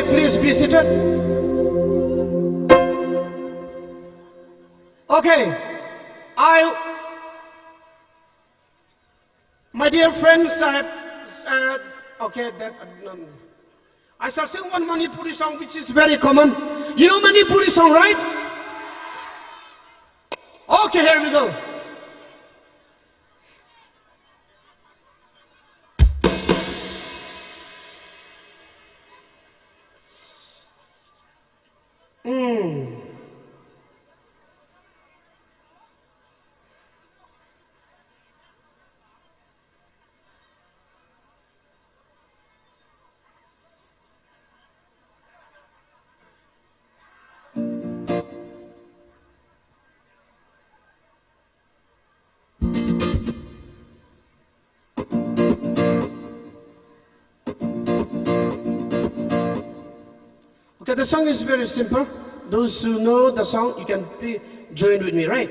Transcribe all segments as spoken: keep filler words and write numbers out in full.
Please be seated. Okay. I, my dear friends, I have, uh, okay, that, um, I shall sing one Manipuri song which is very common. You know Manipuri song, right? Okay, here we go. Mm. Okay, the song is very simple. Those who know the song, you can be, join with me, right?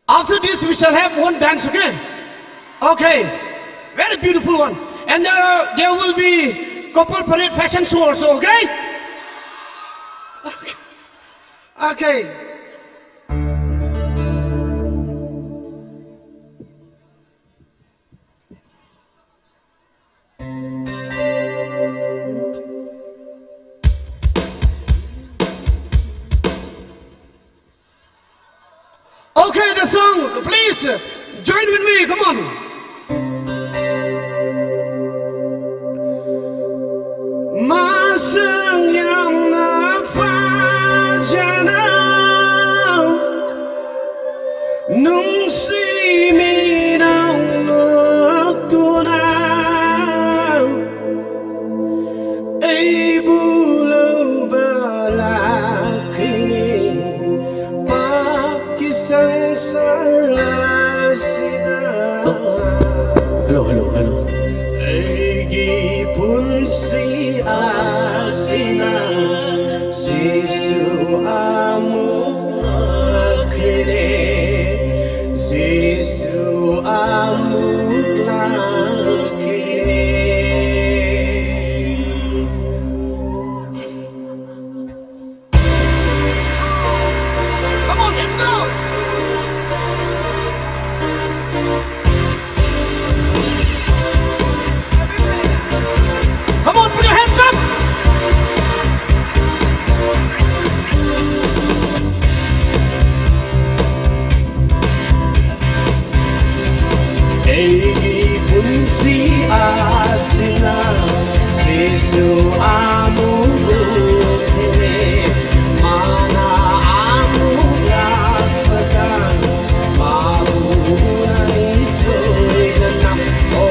After this, we shall have one dance, okay? Okay. Very beautiful one. And, uh, there will be couple parade fashion show also, okay? Okay. Okay. Okay, the song, please, uh, join with me, come on. Masang yamna fajana, nungsi minang nokduna, eibu loba lakhini, paki sangsara sina. Hello, hello, hello. Eigi punsi asina, Jesu amuk lakhini, Jesu amuk lakhini. Come on, let's go! Come on, put your hands up! Eigi punsi asina, Jesu amuk lakhini, mana amuk lakhada, mauna isoidana, o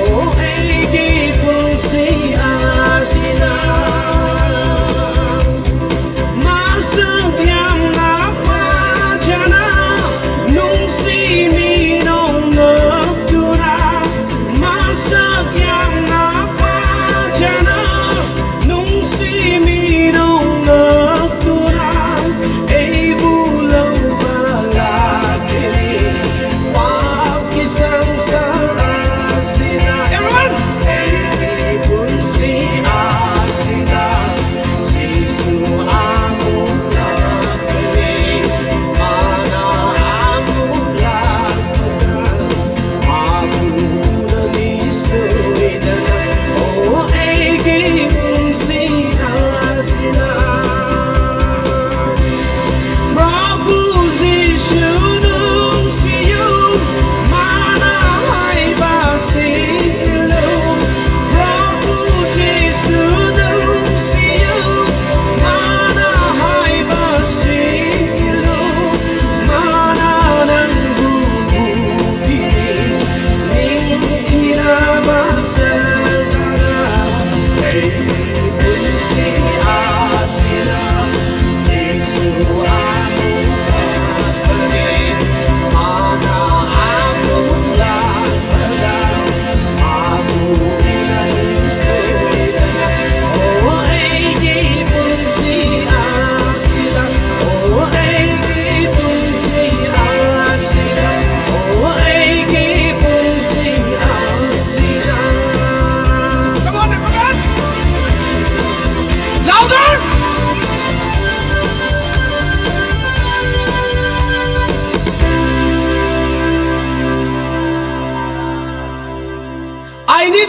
eigi punsi asina. Masang yamna fajana, nungsi minang nokduna, masang yamna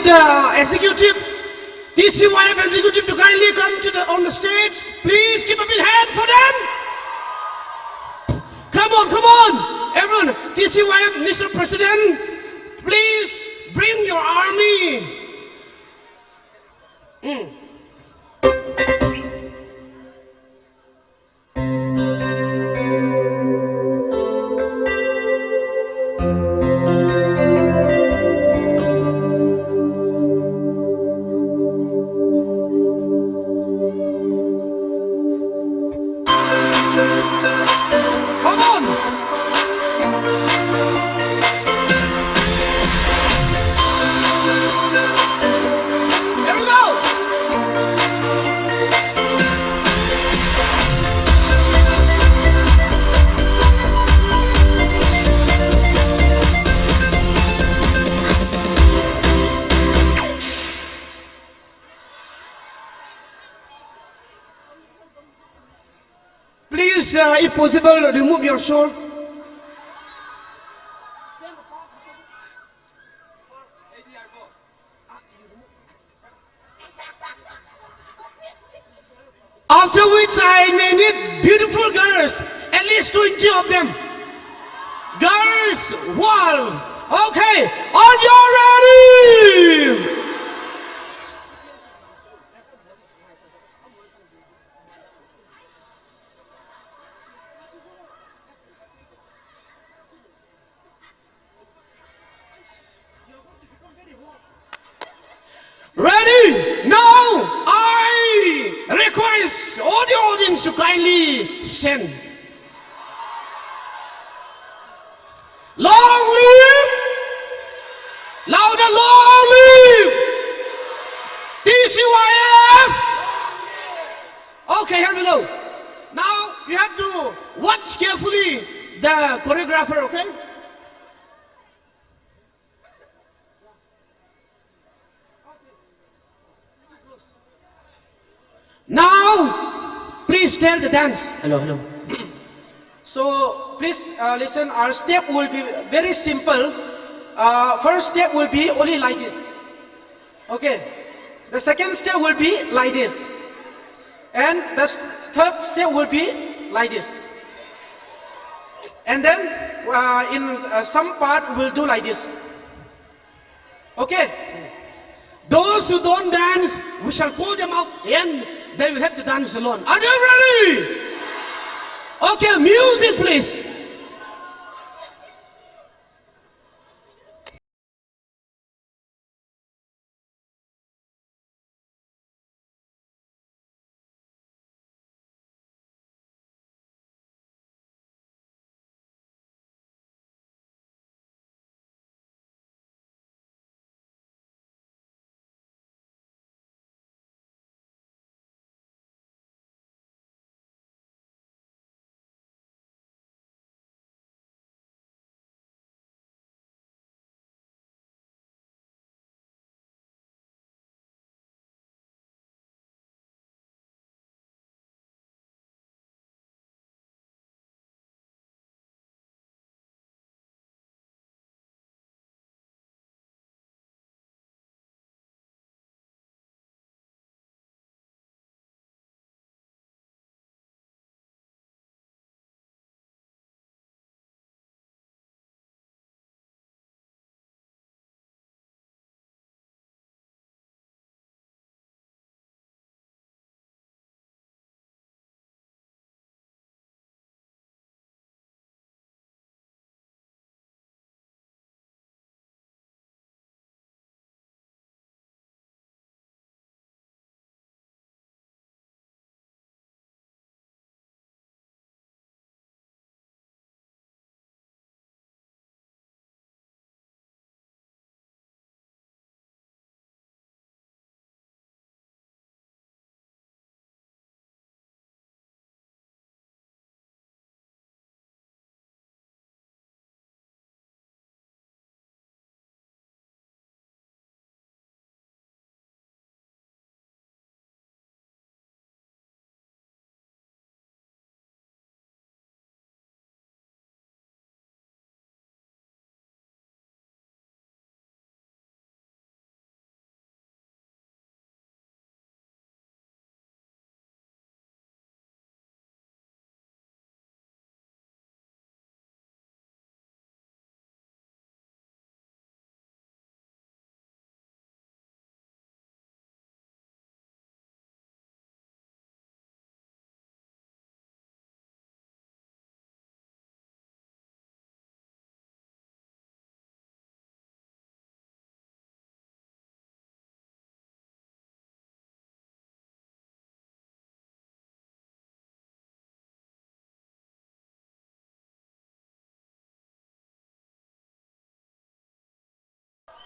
uh, executive, T C Y F executive to kindly come to the, on the stage. Please give a big hand for them. Come on, come on. Everyone, T C Y F, Mister President, please bring your army. Mm. Come on! Here we go! Please, uh, if possible, remove your shawl. After which, I may need beautiful girls, at least twenty of them. Girls, wall. Okay, are you ready? Ready? Now, I request all the audience to kindly stand. Long live! Louder, long live! T C Y F! Okay, here we go. Now, you have to watch carefully the choreographer, okay? Now, please tell the dance. Hello, hello. So, please, uh, listen. Our step will be very simple. Uh, first step will be only like this. Okay. The second step will be like this. And the s-, third step will be like this. And then, uh, in, uh, some part, we'll do like this. Okay? Those who don't dance, we shall call them out and they will have to dance alone. Are you ready? Okay, music, please.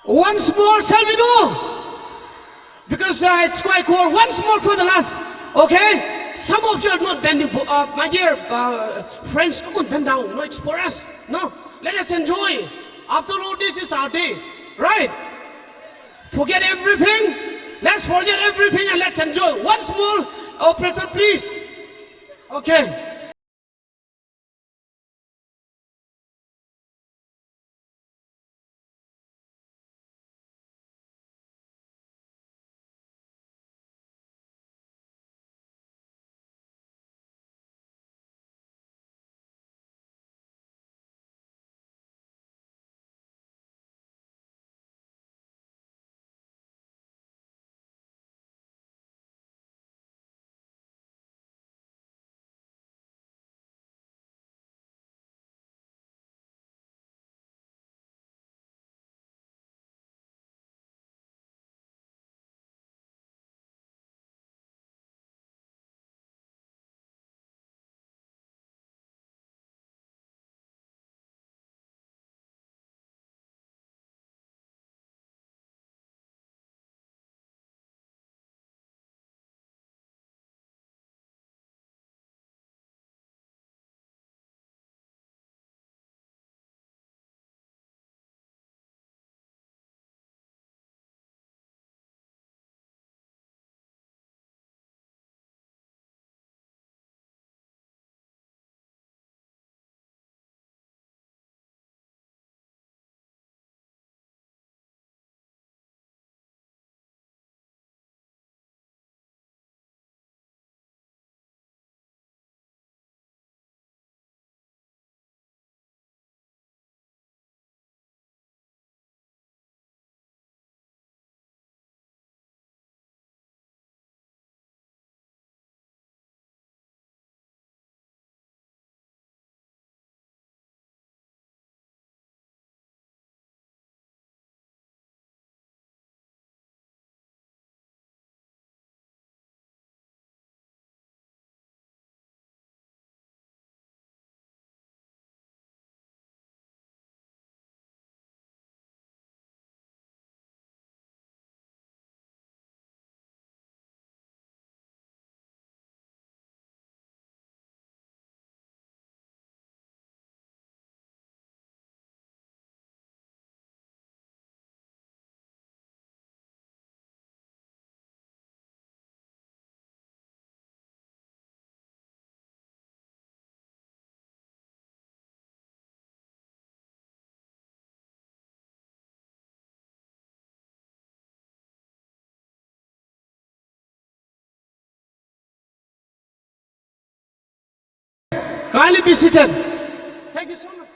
Once more, shall we do? Because, uh, it's quite cold. Once more for the last, okay? Some of you are not bending, uh, my dear, uh, friends, come on, bend down. No, it's for us. No, let us enjoy. After all, this is our day, right? Forget everything. Let's forget everything and let's enjoy. Once more, operator, please. Okay. Kindly be seated. Thank you so much.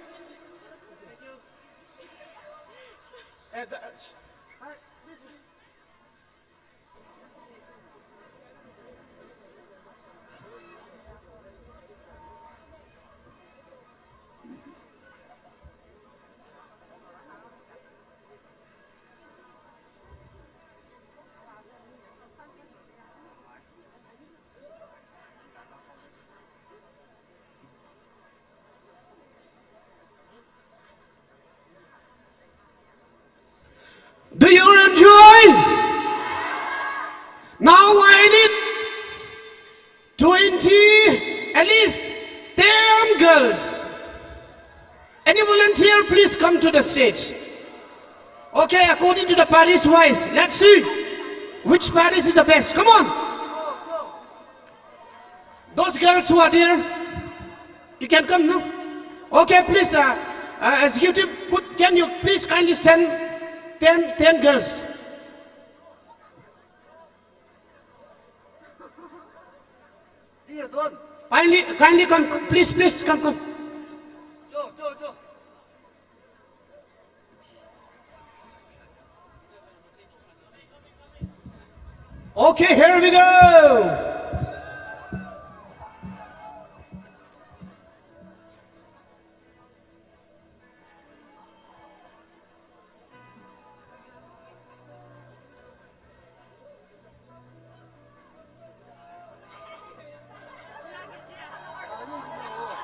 Do you enjoy? Now I need twenty, at least ten girls. Any volunteer, please come to the stage. Okay, according to the parish wise, let's see which parish is the best. Come on. Those girls who are there, you can come now. Okay, please, uh, uh, executive, could, can you please kindly send ten, ten girls? Kindly, kindly come, please, please come, come. Okay, here we go.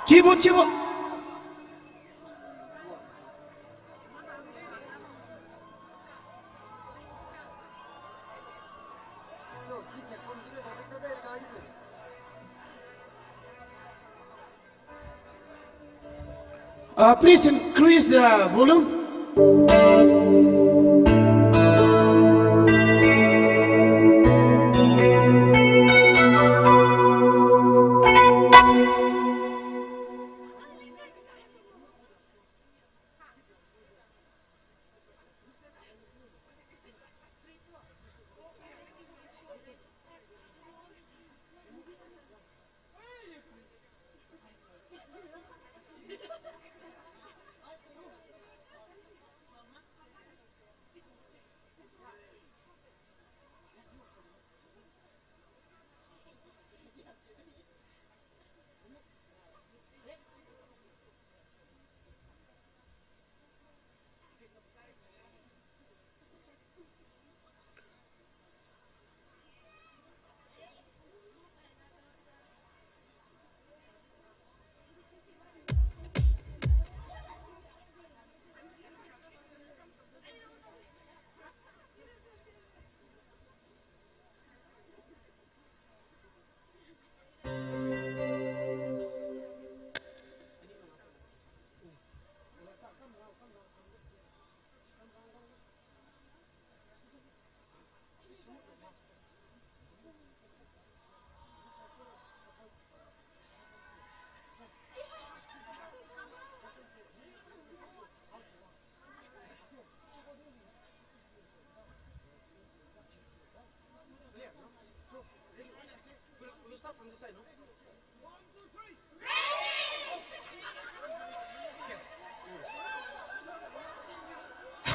Keyboard, keyboard. Uh, please increase the volume.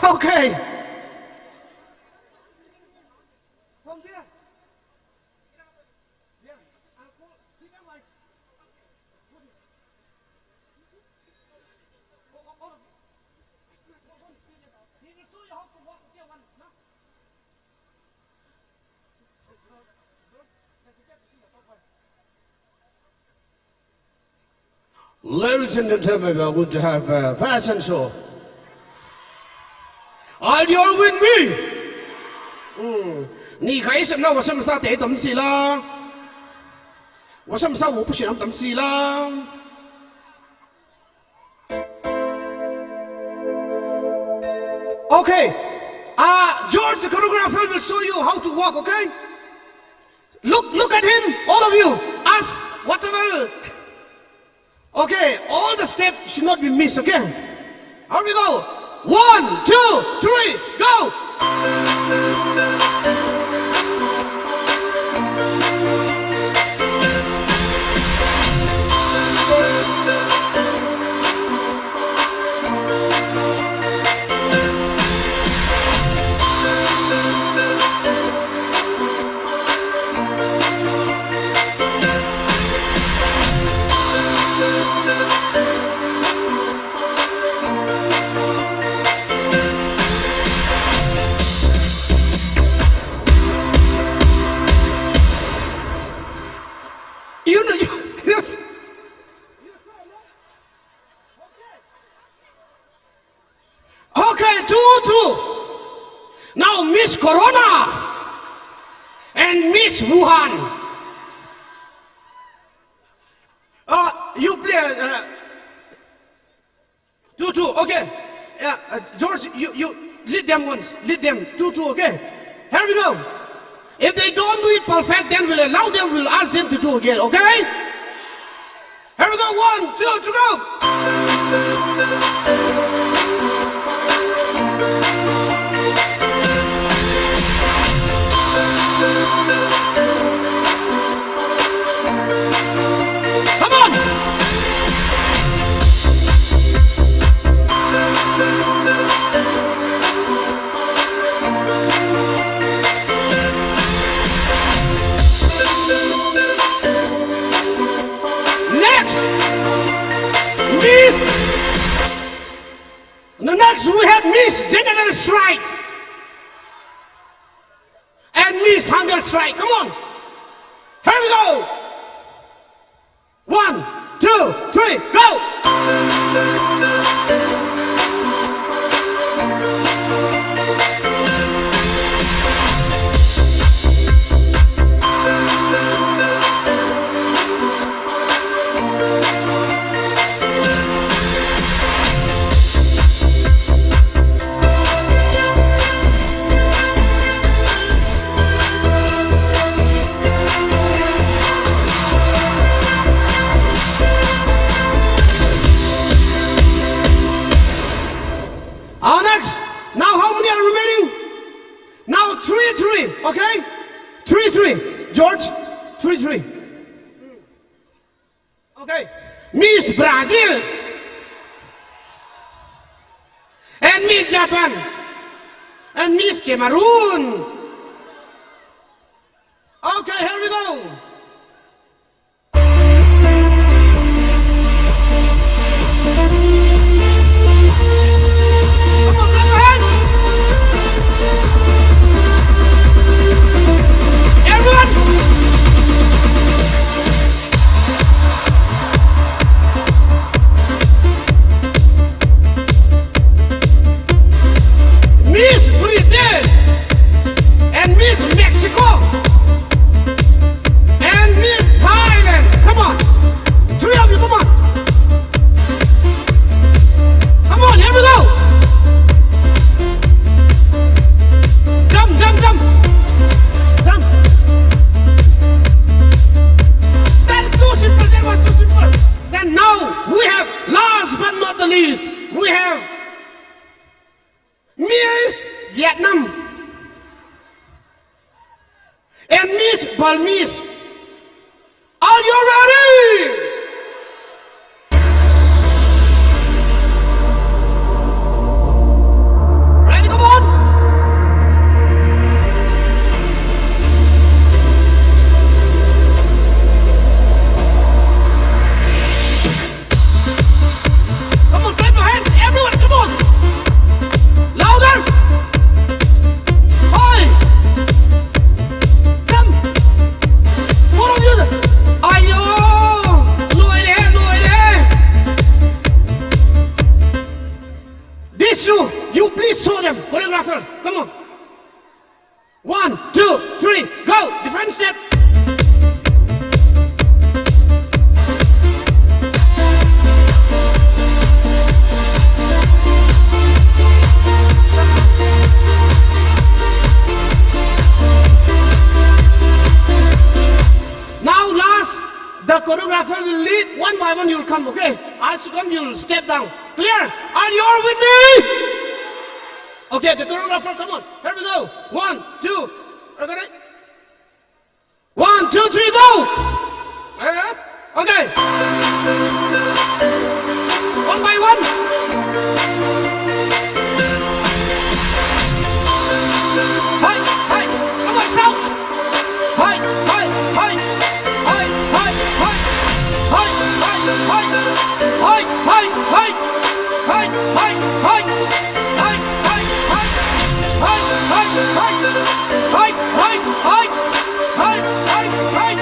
Okay. Ladies and gentlemen, we are going to have a fashion show. Are you all with me? Mm. Ni kai sem na wasam sa te tam sila. Wasam sa wo pushi tam sila. Okay. Uh, George, the choreographer, will show you how to walk, okay? Look, look at him, all of you. Us, whatever. Okay, all the steps should not be missed, okay? Here we go. One, two, three, go! You know, you, yes. Okay, two, two. Now Miss Corona and Miss Wuhan. Uh, you play, uh, two, two, okay. Yeah, uh, George, you, you lead them once. Lead them, two, two, okay? Here we go. If they don't do it perfect, then we'll allow them, we'll ask them to do again, okay? Here we go, one, two, three, go! Come on! Next! Miss! The next we have Miss General Strike and Miss Hunger Strike. Come on! Here we go! One, two, three, go! Our next. Now how many are remaining? Now three three, okay? Three three. George, three three. Okay. Miss Brazil. And Miss Japan. And Miss Cameroon. Okay, here we go. Come on, clap your hands. Everyone. Miss Britain and Miss Mexico and Miss Thailand. Come on. Three of you, come on. Come on, here we go. Jump, jump, jump. Jump. That is too simple. That was too simple. Then now we have, last but not the least, we have Miss Vietnam and Miss Burmese. Are you ready? Ready, come on. Come on, clap your hands, everyone, come on. Louder. Hi. Come. Four of you. Aiyo. Loire, loire. This you, you please show them. Choreographer, come on. One, two, three, go! Different step. Now last, the choreographer will lead, one by one you'll come, okay? As you come, you'll step down. Clear? Are you all with me? Okay, the choreographer, come on. Here we go. One, two. Okay. One, two, three, go. Eh? Okay. One by one. Hi, hi. Come on, shout. Hi, hi, hi. Hi, hi, hi. Hi, hi, hi. Hi, hi, hi. Hi, hi, hi. Hi, hi, hi. Hi, hi, hi. Hi, hi, hi. Hi, hi, hi.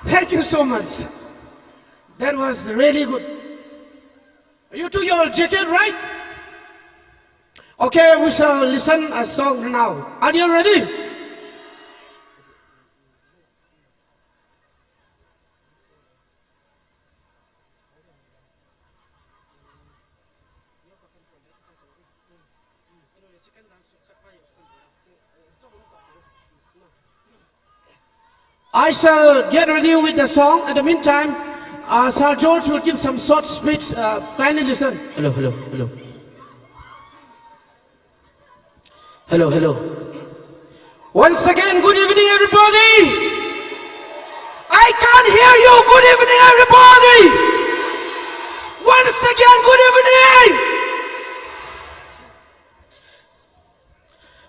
Thank you so much. That was really good. You took your jacket, right? Okay, we shall listen a song now. Are you ready? I shall get ready with the song. At the meantime, uh, Sir George will give some short speech. Uh, kindly listen. Hello, hello, hello. Hello, hello. Once again, good evening, everybody. I can't hear you. Good evening, everybody. Once again, good evening.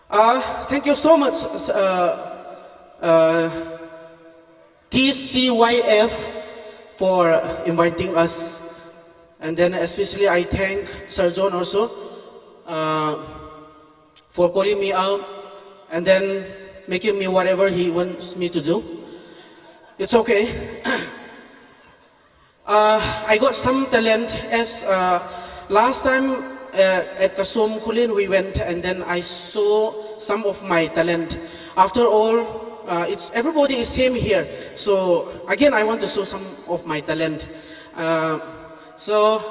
Uh, thank you so much, uh, uh, T C Y F, for inviting us. And then especially I thank Sir John also, uh, for calling me out and then making me whatever he wants me to do. It's okay. Uh, I got some talent as, uh, last time, uh, at Kasom Khullen we went and then I show some of my talent. After all, uh, it's, everybody is same here. So again, I want to show some of my talent. Uh, so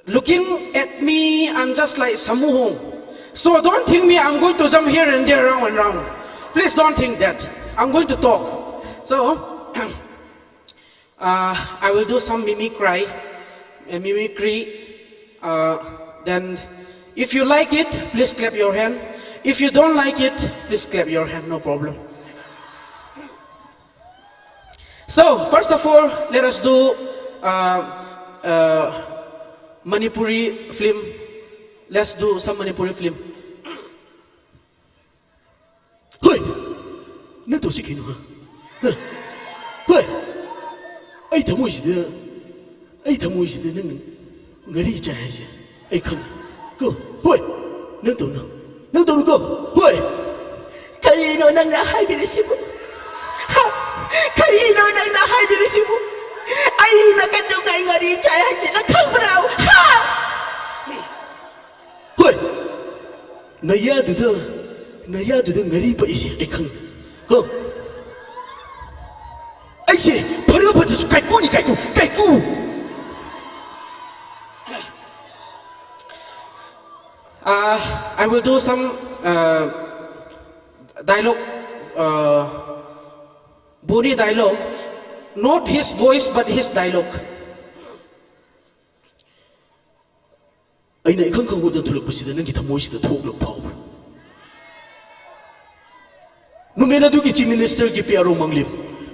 looking at me, I'm just like Sammuhung. So don't think me, I'm going to jump here and there, round and round. Please don't think that. I'm going to talk. So, Uh, I will do some mimicry, uh, mimicry. Uh, then, if you like it, please clap your hand. If you don't like it, please clap your hand, no problem. So, first of all, let us do uh, uh, Manipuri film. Let's do some Manipuri film. Hoi! Nang tao si kino ha? Ha? Hoi! Ai thamoi sida, ai thamoi sida nang ngari chai haise. Ai khang. Ko, hoi! Nang tao nang. Nang tao ko, hoi! Karino nangna haibirisibu? Ha? Karino nangna haibirisibu? Aina katonga ngari chai haise nang khangrao. Ha! Hoi! Nayā duda, nayā duda ngari pa ise, ai khang. Ko. Aise, phara pa dasu kaiku ni kaiku, kaiku. Uh, I will do some uh, dialogue, uh, Buni dialogue, not his voice but his dialogue. Aina ikhang khang hoda thulak pasida nangki thamoi sida thoklak phao. Numena duki Chief Minister ki P R O Manglim.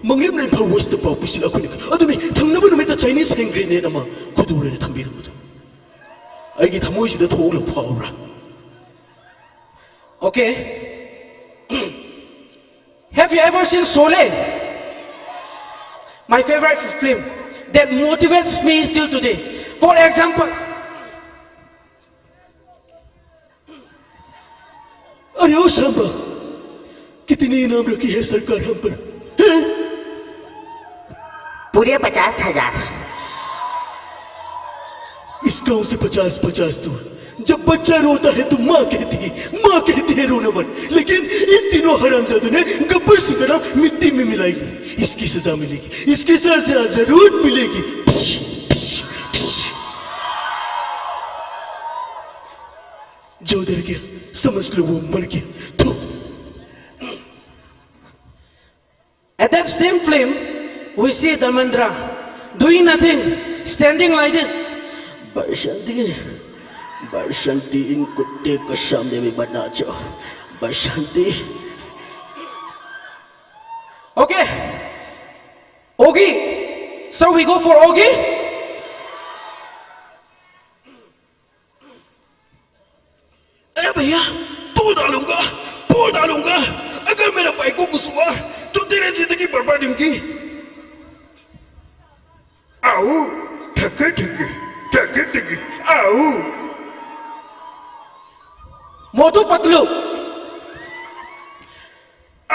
Manglim na Imphal West pao pasila khunik. Adumi, thang naba numeta Chinese hand grenade ama khudu le na thambi ram. Aiki thamoi sida thoklak phao ra. Okay. Have you ever seen Sholay? My favorite film that motivates me till today. For example, अरे ओ सांबा, कितनी इनाम रखी है सरकार हम पर? हैं? पूरे पचास हजार। इस गांव से पचास पचास दूर। जब बच्चा रोता है तो माँ कहती है, माँ कहती है रोना बंद। लेकिन इन तीनों हरामजादों ने गब्बर सिंह का नाम मिट्टी में मिलाया। इसकी सजा मिलेगी, इसकी सजा जरूर मिलेगी। जो डर गया, समझ लो वो मर गया। थू। At that same film, we see Dharmendra doing nothing, standing like this. Baishanti, Baishanti, inkutte kasam devi banacho. Baishanti. Okay. Ogi. So we go for Ogi. अरे भैया, तोल डालूंगा, पोल डालूंगा, अगर मेरा बाइक को कुछ हुआ, तो तेरे जिंदगी बर्बाद होगी। आओ, ठके ठके, ठके ठके, आओ। मोटू पतलू।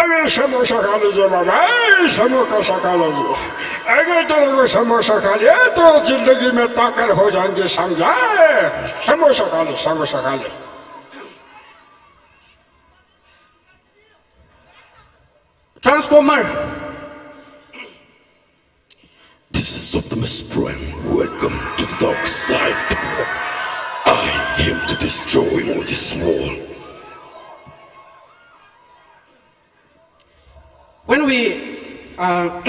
अरे समोसा खा लीजिए बाबा, समोसा खा लीजिए। अगर तेरे को समोसा खा लिया तो जिंदगी में ताकत हो जाएंगे, समझा? समोसा खा ले, समोसा खा ले। Transformer. This is Optimus Prime. Welcome to the dark side. I am to destroy all this world. When we, uh,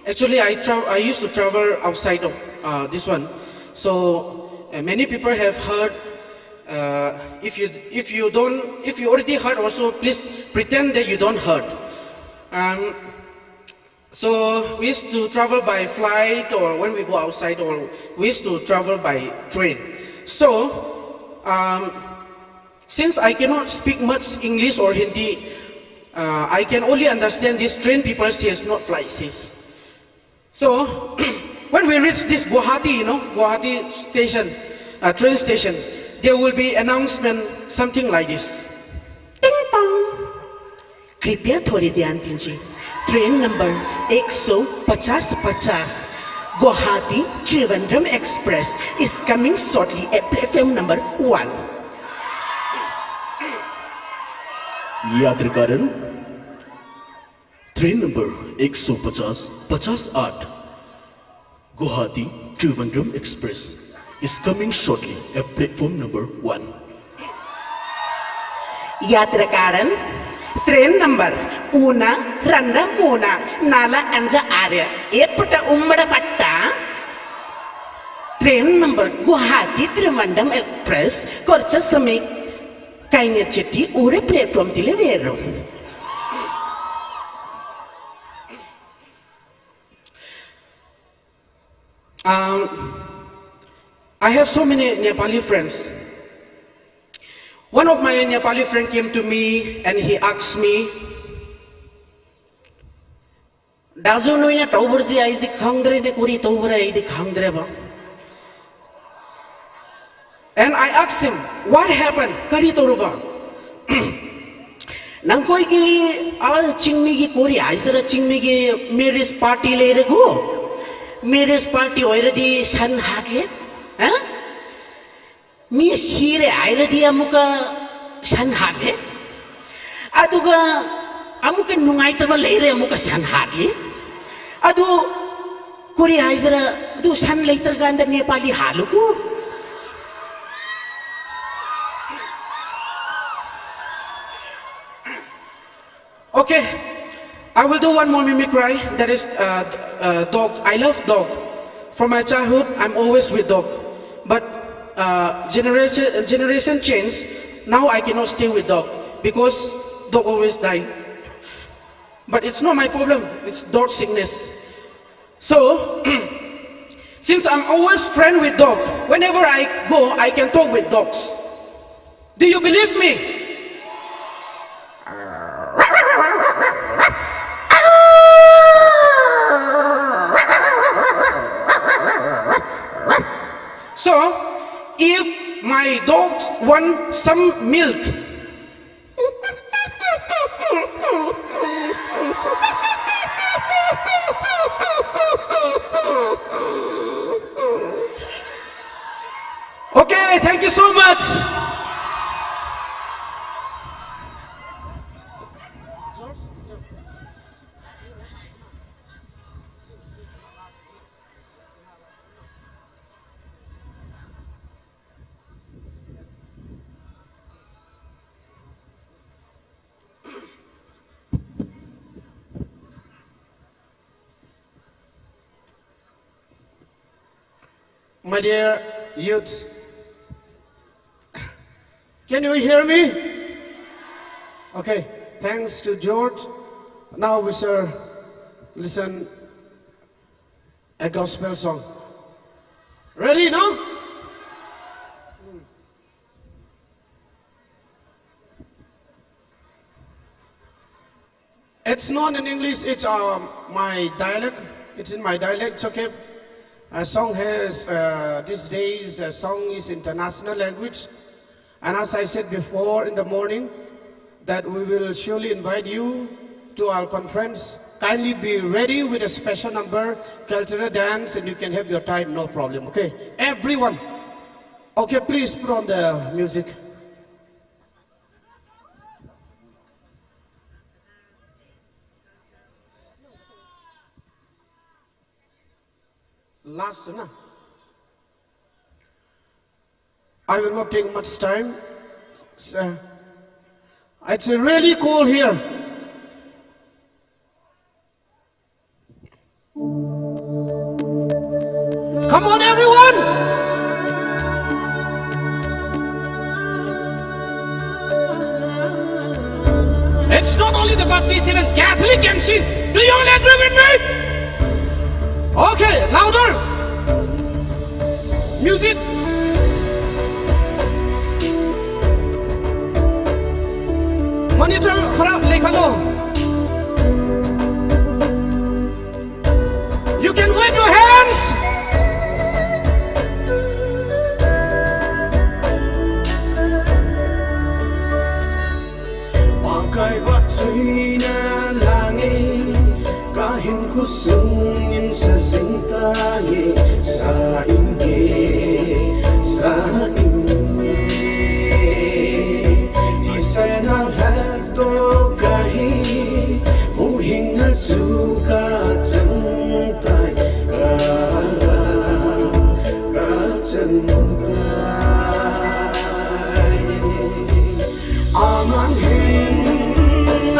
actually, I, tra- I used to travel outside of uh, this one. So uh, many people have heard. Uh, if you if you don't if you already heard also, please pretend that you don't heard. Um, So we used to travel by flight, or when we go outside, or we used to travel by train. So, um, since I cannot speak much English or Hindi, uh, I can only understand this train people says, not flight says. So, when we reach this Guwahati, you know, Guwahati station, uh, train station, there will be announcement something like this. Ting tong. कृपया थोड़े ध्यान दीजिए। Train number एक सौ पचास पचास, Guwahati Trivandrum Express is coming shortly at platform number one. यात्रीगण, train number एक सौ पचास पचास आठ, Guwahati Trivandrum Express is coming shortly at platform number one. यात्रीगण, Train number una randa muna nala anja are epta umra patta. Train number Guwahati Trivandrum Express korcha samik kainga chiti ure platform tile veru. Um, I have so many Nepali friends. One of my Nepali friend came to me and he asked me, "Daju, noina taobar chi aisi khangdre ne, kuri taobar aidi khangdre ba." And I asked him, "What happened? Kari taoruba?" Nangkoi ki, a, chingmi ki kuri aisara chingmi ki marriage party leira gu. Marriage party oiradi san hatle. Ha? Mi sire airadi amuka san hatle. Aduga amuka nungaitaba leira amuka san hatle. Adu kuri aisara, adu san leitara kanda Nepali halu gu. Okay, I will do one more mimicry. That is, uh, uh, dog. I love dog. From my childhood, I'm always with dog. But, uh, generation, generation change. Now I cannot stay with dog because dog always die. But it's not my problem. It's dog sickness. So, since I'm always friend with dog, whenever I go, I can talk with dogs. Do you believe me? So, if my dogs want some milk, okay, thank you so much. My dear youths, can you hear me? Okay, thanks to George. Now we shall listen a gospel song. Ready, no? It's not in English, it's, um, my dialect. It's in my dialect, it's okay. A song has, uh, these days, a song is international language. And as I said before in the morning, that we will surely invite you to our conference. Kindly be ready with a special number, cultural dance, and you can have your time, no problem, okay? Everyone. Okay, please put on the music. Last, na? I will not take much time. So, it's really cold here. Come on, everyone! It's not only the Baptist, even Catholic can sing. Do you all agree with me? Okay, louder. Music. Monitor, khara lekhalo. You can wave your hands. Pāngkaiva chuina lange, kahin khusungin sazingtaye, sainge, sainge. Tisena lato kahi, huhingna chuka changtai, ka, ka changtai. Aman hin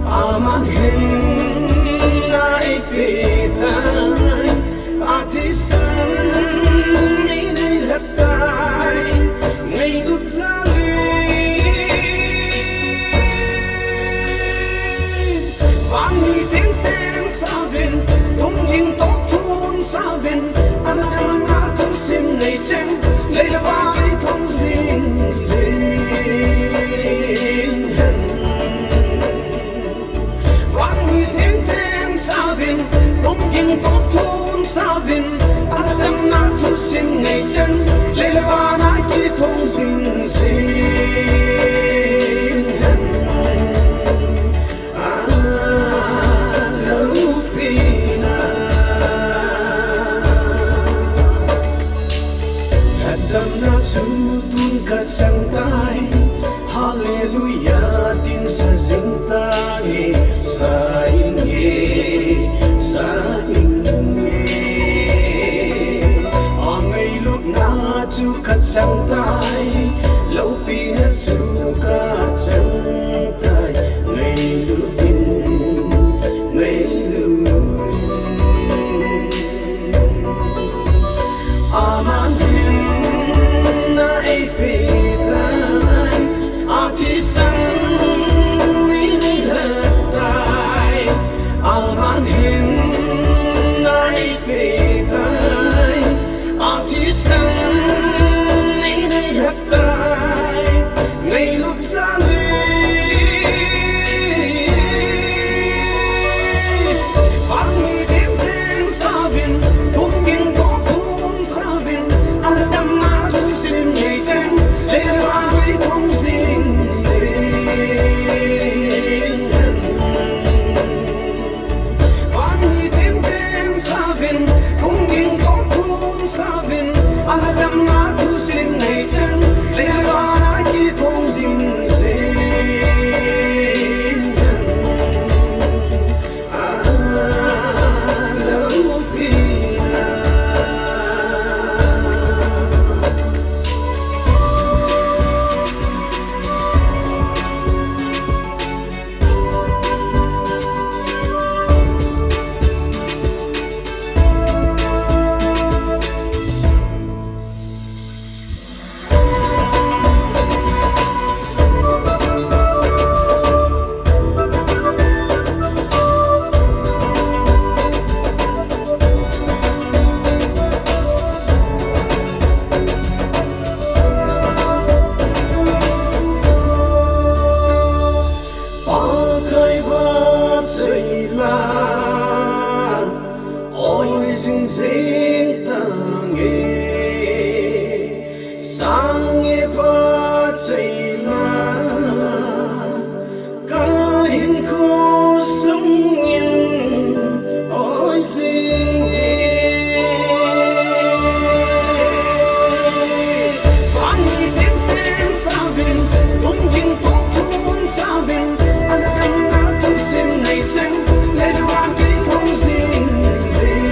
Aman hin eiphetai, athishang eina leithai, ngailutsāli. Vāng mi tengteng sāvin, tungying tothun sāvin, alam athishang ngaichang, leilava ngaithong jingzing. Vāng mi tengteng sāvin, tungying tothun sāvin, alam athishang ngaichang, leilava ngaithong jingzing. Aloupina. Atam nachu tun kachangtai, Hallelujah tin sāzingtai, sāyinge, sāyinge. Angailutna chu kachangtai, loupina chu kachangtai, ngailutin, ngailutin. Aman hin eiphetai, athishang eina leithai. Aman hin eiphetai, athishang eina leithai, ngailutsāli. Vāng mi tengteng sāvin, tungying tothun sāvin, atam athishang ngaichang, leilava ngaithong jingzing. Vāng mi tengteng sāvin, tungying tothun sāvin, alam athishang ngaichang, leilava ngaithong jingzing. Aloupina. Pakaiva cheila, oi jingzing tange, sangeva cheila, kahin khosungin, oi jing. Vāng mi tengteng sāvin, tungying tothun sāvin, alam athishang ngaichang, leilava ngaithong jingzing.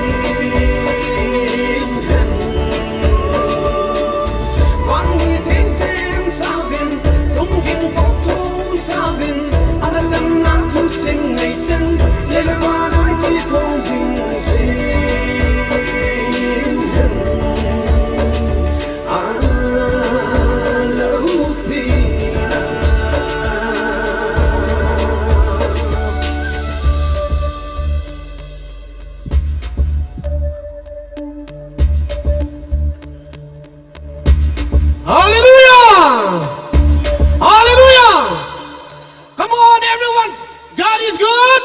Vāng mi tengteng sāvin, tungying tothun sāvin, alam athishang ngaichang, leilava ngaithong jingzing. Aloupina. Hallelujah! Hallelujah! Come on, everyone. God is good.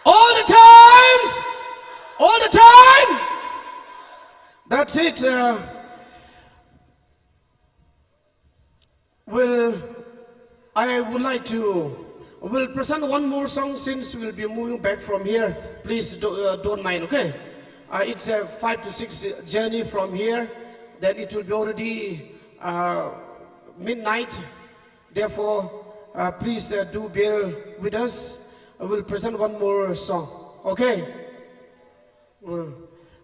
All the times. All the time. That's it. Uh, well, I would like to, we'll present one more song since we'll be moving back from here. Please do, uh, don't mind, okay? Uh, it's a five to six journey from here. Then it will be already, uh, midnight. Therefore, uh, please, uh, do bear with us. I will present one more song. Okay? Uh,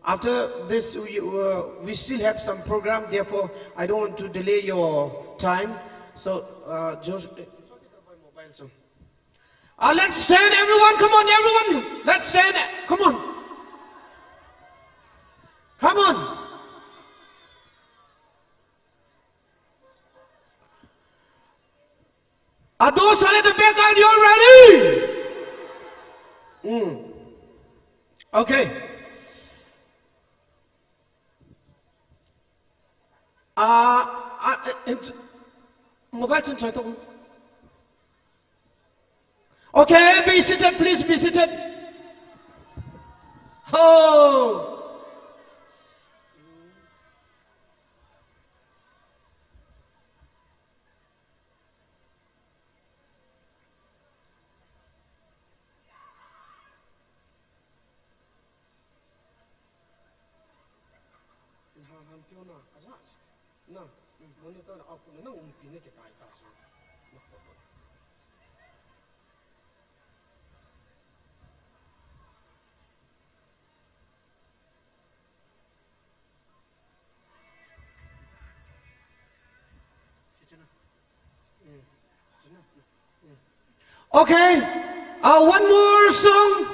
After this, we, uh, we still have some program, therefore, I don't want to delay your time. So, uh, George, uh, let's stand, everyone. Come on, everyone. Let's stand. Come on. Come on. Are those at the back, are you ready? Mm. Okay. Uh, uh, int-, mobile tun choi to. Okay, be seated, please be seated. Oh. Okay, uh, one more song.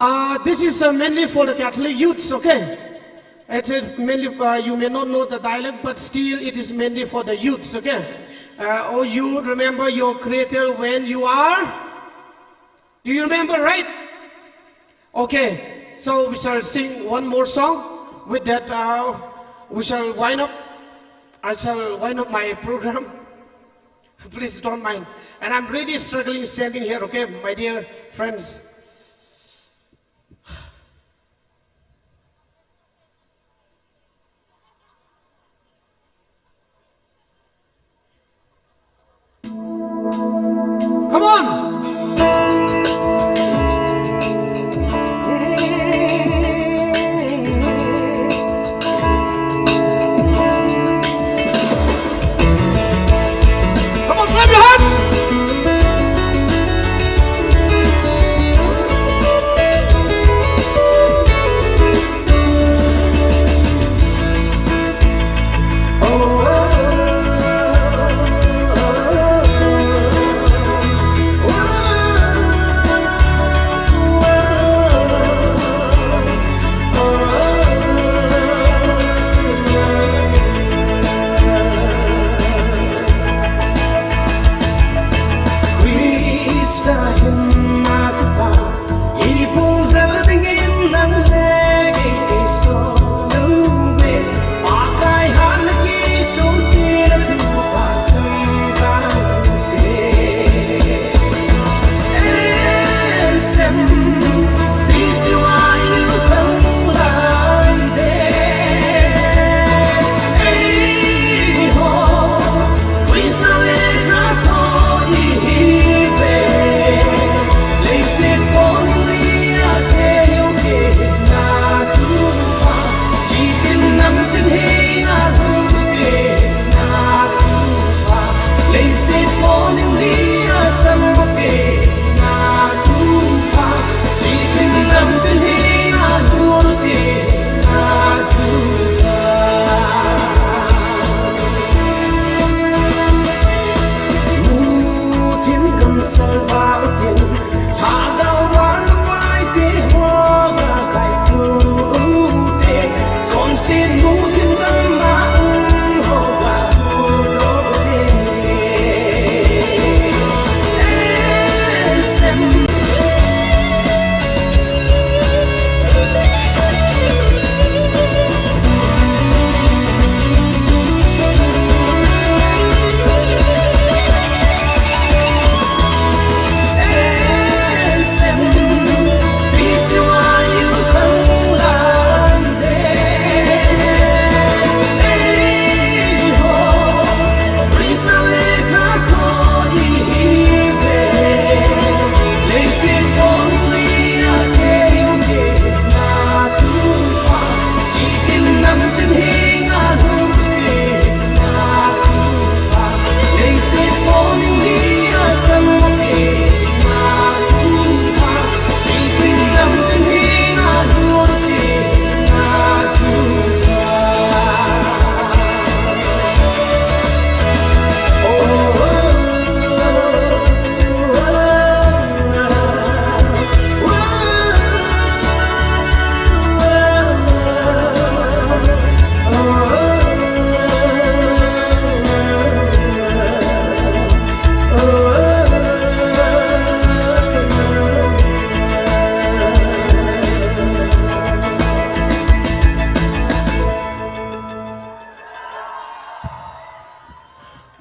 Uh, this is, uh, mainly for the Catholic youths, okay? It's, uh, mainly, uh, you may not know the dialect, but still it is mainly for the youths, okay? Uh, oh, you remember your Creator when you are Do you remember, right? Okay, so we shall sing one more song. With that, uh, we shall wind up. I shall wind up my program. Please don't mind. And I'm really struggling standing here, okay, my dear friends. Come on! Come on, clap your hands!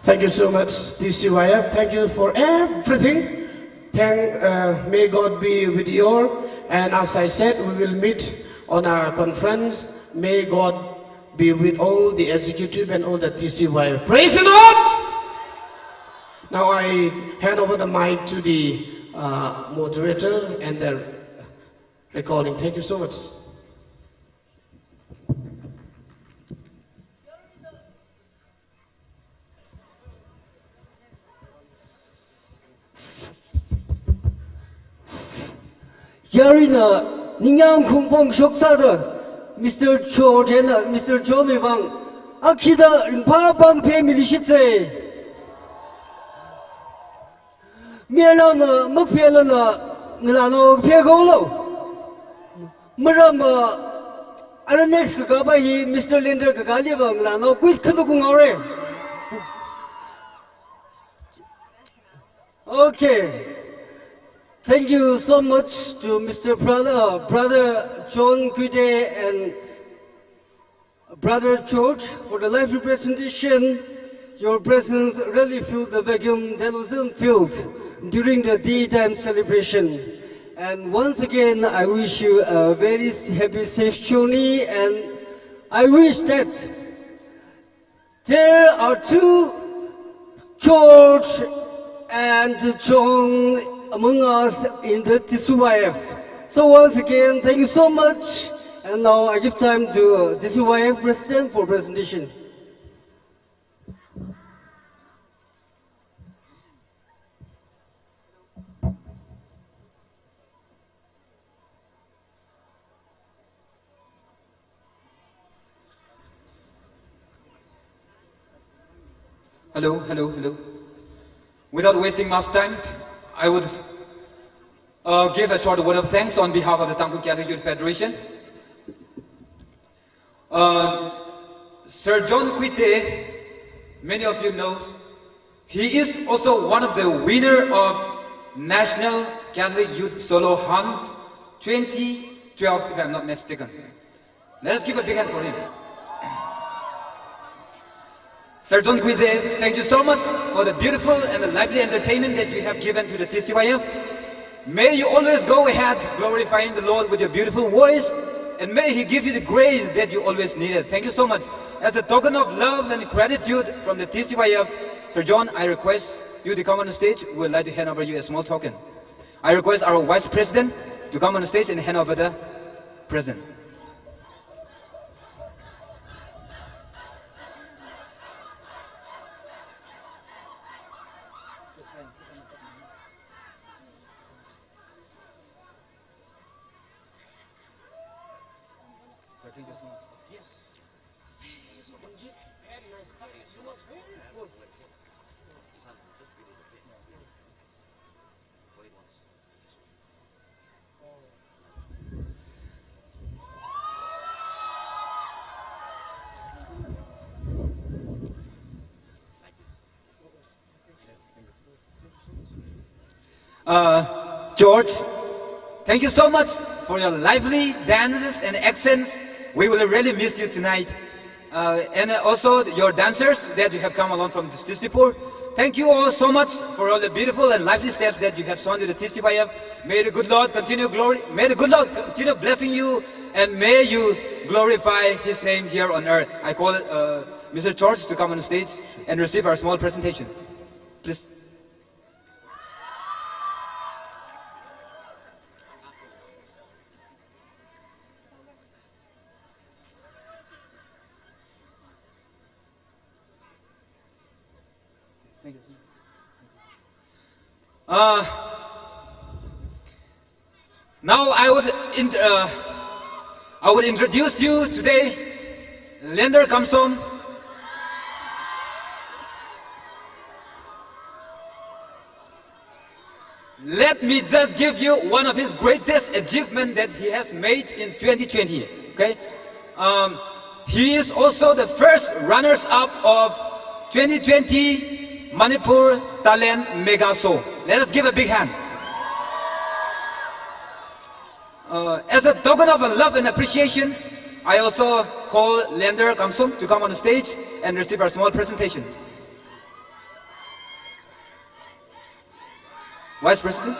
Thank you so much, T C Y F. Thank you for everything. Thank, uh, may God be with you all. And as I said, we will meet on our conference. May God be with all the executive and all the T C Y F. Praise the Lord! Now I hand over the mic to the, uh, moderator and the recording. Thank you so much. Yaruina ningyāng khungpong shoksāda Mister George eina Mister John wui vang akhida ringphā pāng phemilishitsei. Miyanaona maphelala ngalānao phekolo. Maramva, ara next kakāpa hi Mister Lender kakāliva ngalānao kuit khanuk ngaore. Okay. Thank you so much to Mister Brother, Brother John Kuite and Brother George, for the lively presentation. Your presence really filled the vacuum that wasn't filled during the daytime celebration. And once again, I wish you a very s-, happy, safe journey, and I wish that there are two George and John among us in the T C Y F. So once again, thank you so much. And now I give time to, uh, T C Y F President for presentation. Hello, hello, hello. Without wasting much time, I would, uh, give a short word of thanks on behalf of the Tangkhul Catholic Youth Federation. Uh, Sir John Kuite, many of you know, he is also one of the winner of National Catholic Youth Solo Hunt twenty twelve, if I'm not mistaken. Let us give a big hand for him. Sir John Kuite, thank you so much for the beautiful and the lively entertainment that you have given to the T C Y F. May you always go ahead glorifying the Lord with your beautiful voice, and may He give you the grace that you always needed. Thank you so much. As a token of love and gratitude from the T C Y F, Sir John, I request you to come on the stage. We would like to hand over you a small token. I request our Vice President to come on the stage and hand over the present. Uh, George, thank you so much for your lively dances and accents. We will really miss you tonight. Uh, and also your dancers that you have come along from Sisipur. Thank you all so much for all the beautiful and lively steps that you have shown to the T C Y F. May the good Lord continue glory. May the good Lord continue blessing you, and may you glorify His name here on earth. I call, uh, Mister George to come on stage and receive our small presentation. Please. Uh, now I would int-, uh, I would introduce you today, Lender Kamsom. Let me just give you one of his greatest achievement that he has made in twenty twenty. Okay? Um, he is also the first runners-up of twenty twenty Manipur Talent Mega Show. Let us give a big hand. Uh, as a token of love and appreciation, I also call Lender Kamsom to come on the stage and receive our small presentation. Vice President.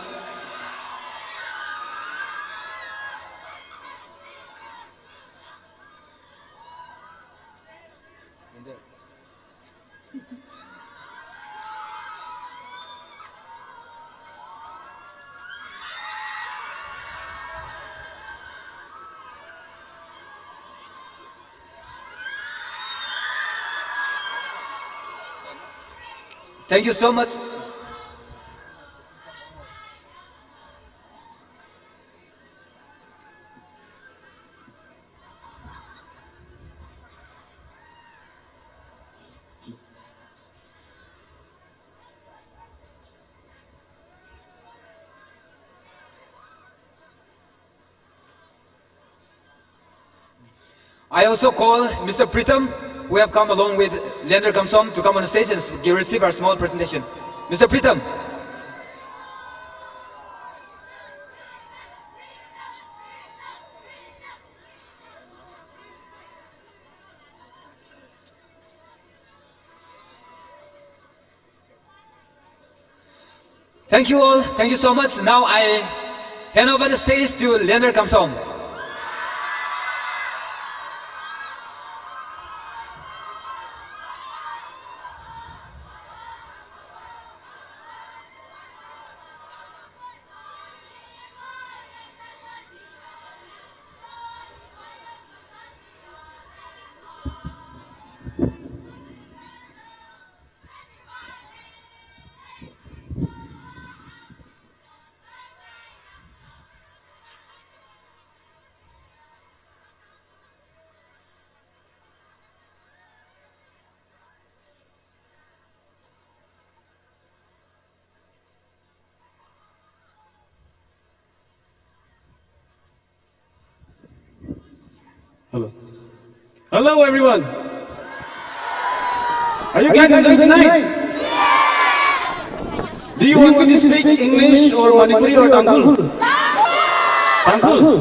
Thank you so much. I also call Mister Pritam, who have come along with Leander Kamsom, to come on the stage and s-, give, receive our small presentation. Mister Pritam. Thank you all. Thank you so much. Now I hand over the stage to Leander Kamsom. Hello. Hello, everyone. Are you guys enjoying tonight? Do you want me to speak English or Manipuri or Tangkhul? Tangkhul?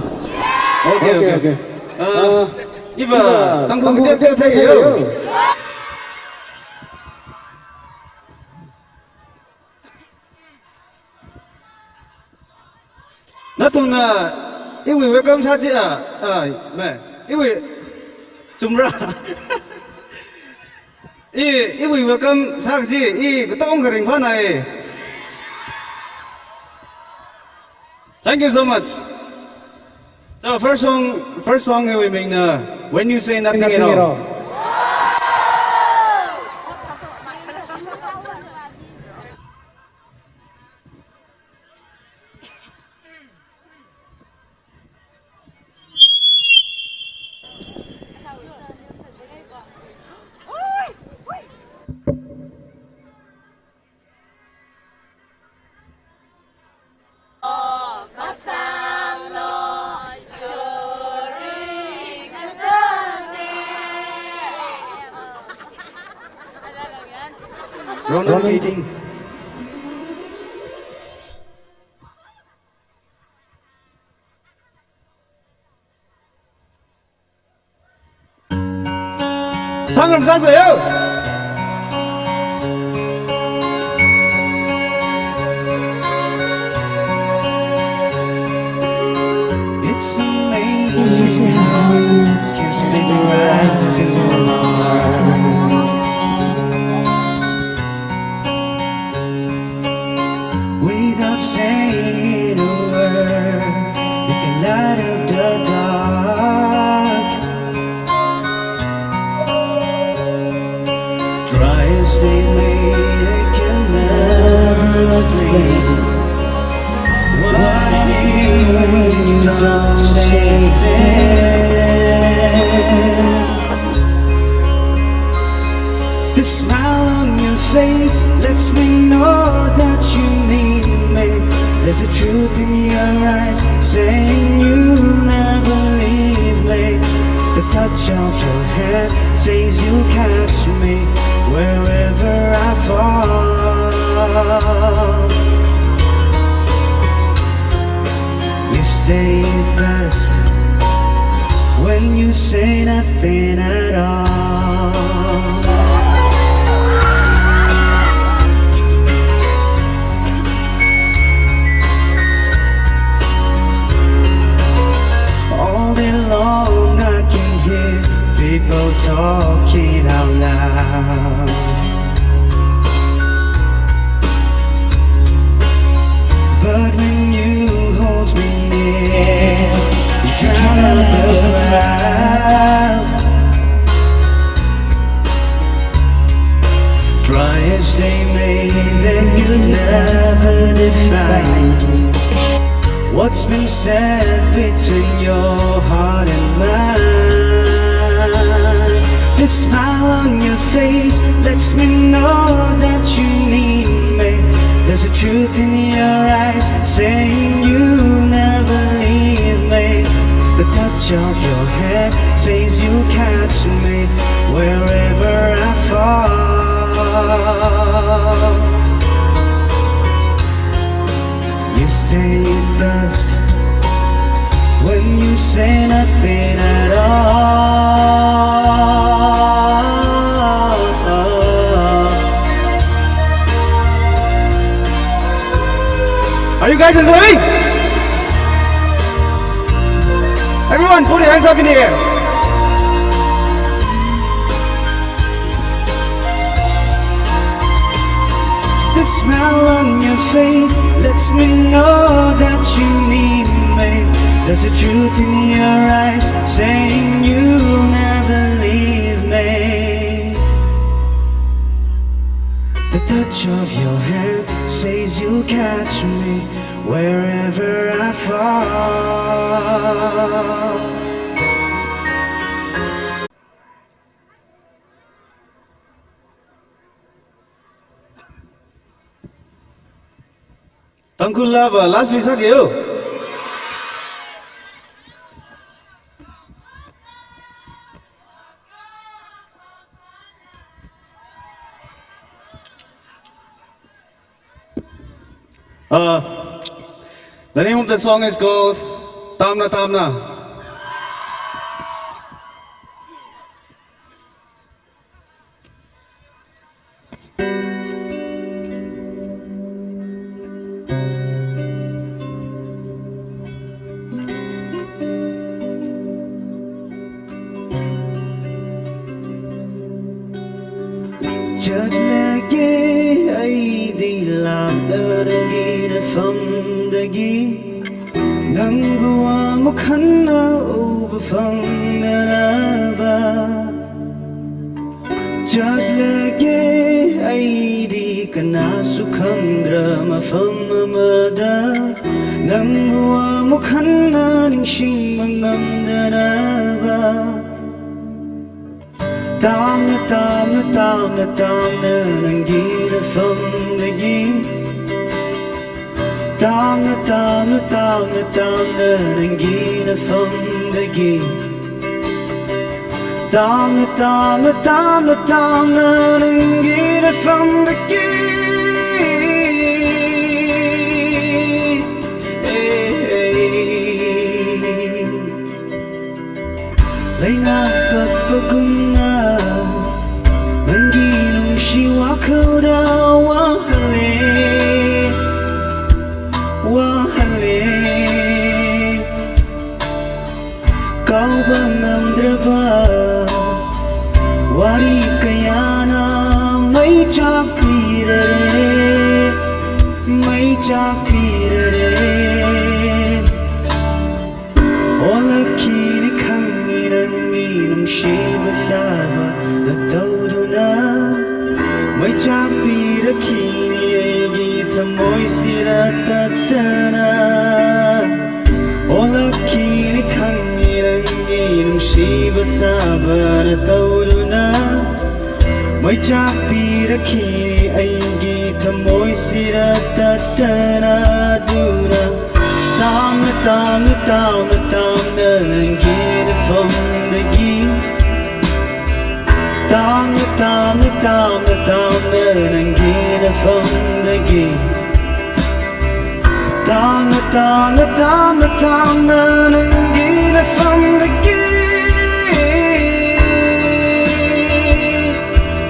Okay, okay, okay. Uh, iva Tangkhul kida kida theiyo. Nathumna iwui welcome sāchi a, a, me, iwui chumra. I, iwui welcome sāchi, i katong karing phānai. Thank you so much. So first song, first song iwui mingna When You Say Nothing at All. Ronald Keating. Sangram sāsa yo. It's amazing how you can speak right to my heart. Without saying a word, you can light up the dark. Try as they may, they can never explain why you don't say a thing. The smile on your face lets me know that you need me. There's a truth in your eyes saying you'll never leave me. The touch of your hand says you'll catch me wherever I fall. You say it best when you say nothing at all. Then you never define what's been said between your heart and mine. The smile on your face lets me know that you need me. There's a truth in your eyes saying you'll never leave me. The touch of your hand says you'll catch me wherever I fall. You say it best when you say nothing at all. Are you guys enjoying? Everyone, put your hands up in the air. The smile on your face lets me know that you need me. There's a truth in your eyes saying you'll never leave me. The touch of your hand says you'll catch me wherever I fall. Tangkhul lava last week sākeo. Uh, the name of the song is called Tamna Tamna. Chatlāke aidi lamda nangina famdagi, nangbu amuk hānna uva fangda naba. Chatlāke aidi kanāsu khangra mafam amada, nangbu amuk hānna ningshing mangamda naba. Tamna, tamna, tamna, tamna, nangina famdagi. Tamna, tamna, tamna, tamna, nangina famdagi. Tamna, tamna, tamna, tamna, nangina famdagi. Hey, hey. Leingakpakpa kumna, nanggi nungshi wakhalda wahale, wahale. Kaoba ngamdraba wari kayāna meichakpirare, meichakpirare. Ola khini khangi nangni nungshiba sāva nataoduna, meichakpira khini aigi thamoi sira tattana. Ola khini khangi nangni nungshiba sāva nataoduna, meichakpira khini aigi thamoi sira tattana duna. Tamna, tamna, tamna, tamna, nangina famdagi. Tamna, tamna, tamna, tamna, nangina famdagi. Tamna, tamna, tamna, tamna, nangina famdagi.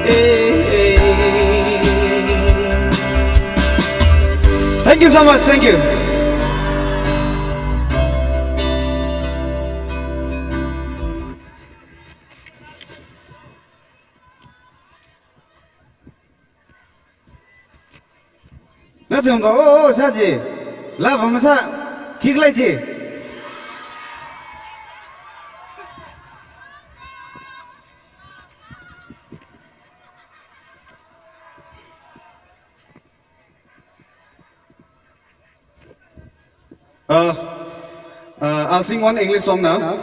Eh, eh. Thank you so much. Thank you. Nathumva, oh, oh, sāsi. Lava masā. Kikhalei chi. Uh, uh, I'll sing one English song now.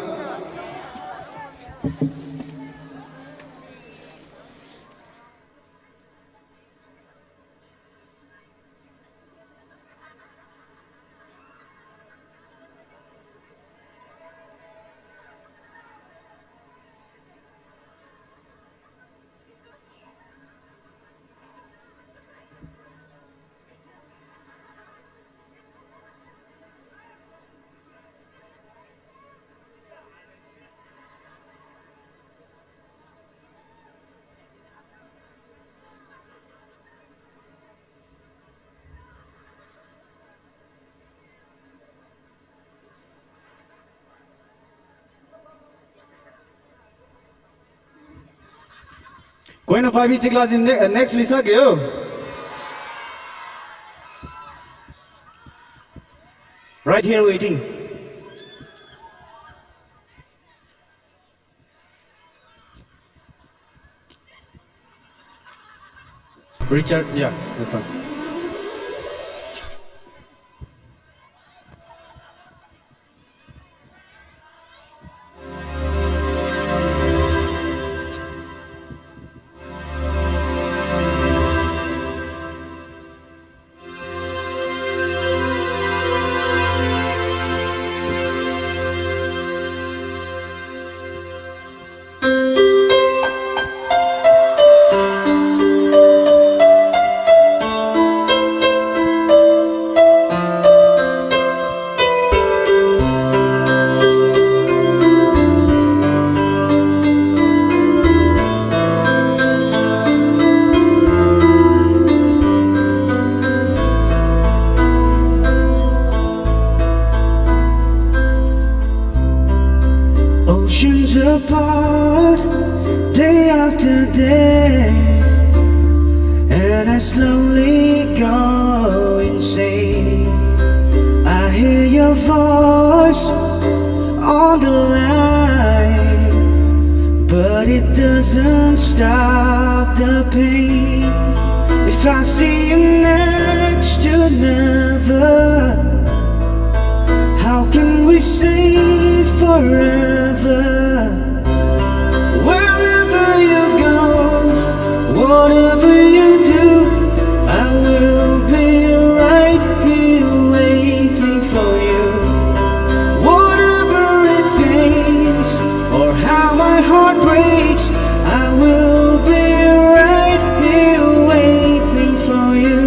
Koina paibi chikla jin ne-, next Lisa ke yo. Right here waiting. Richard, yeah, that one. Oceans apart, day after day, and I slowly go insane. I hear your voice on the line, but it doesn't stop the pain. If I see you next to never, how can we say forever? Wherever you go, whatever you do, I will be right here waiting for you. Whatever it takes, or how my heart breaks, I will be right here waiting for you.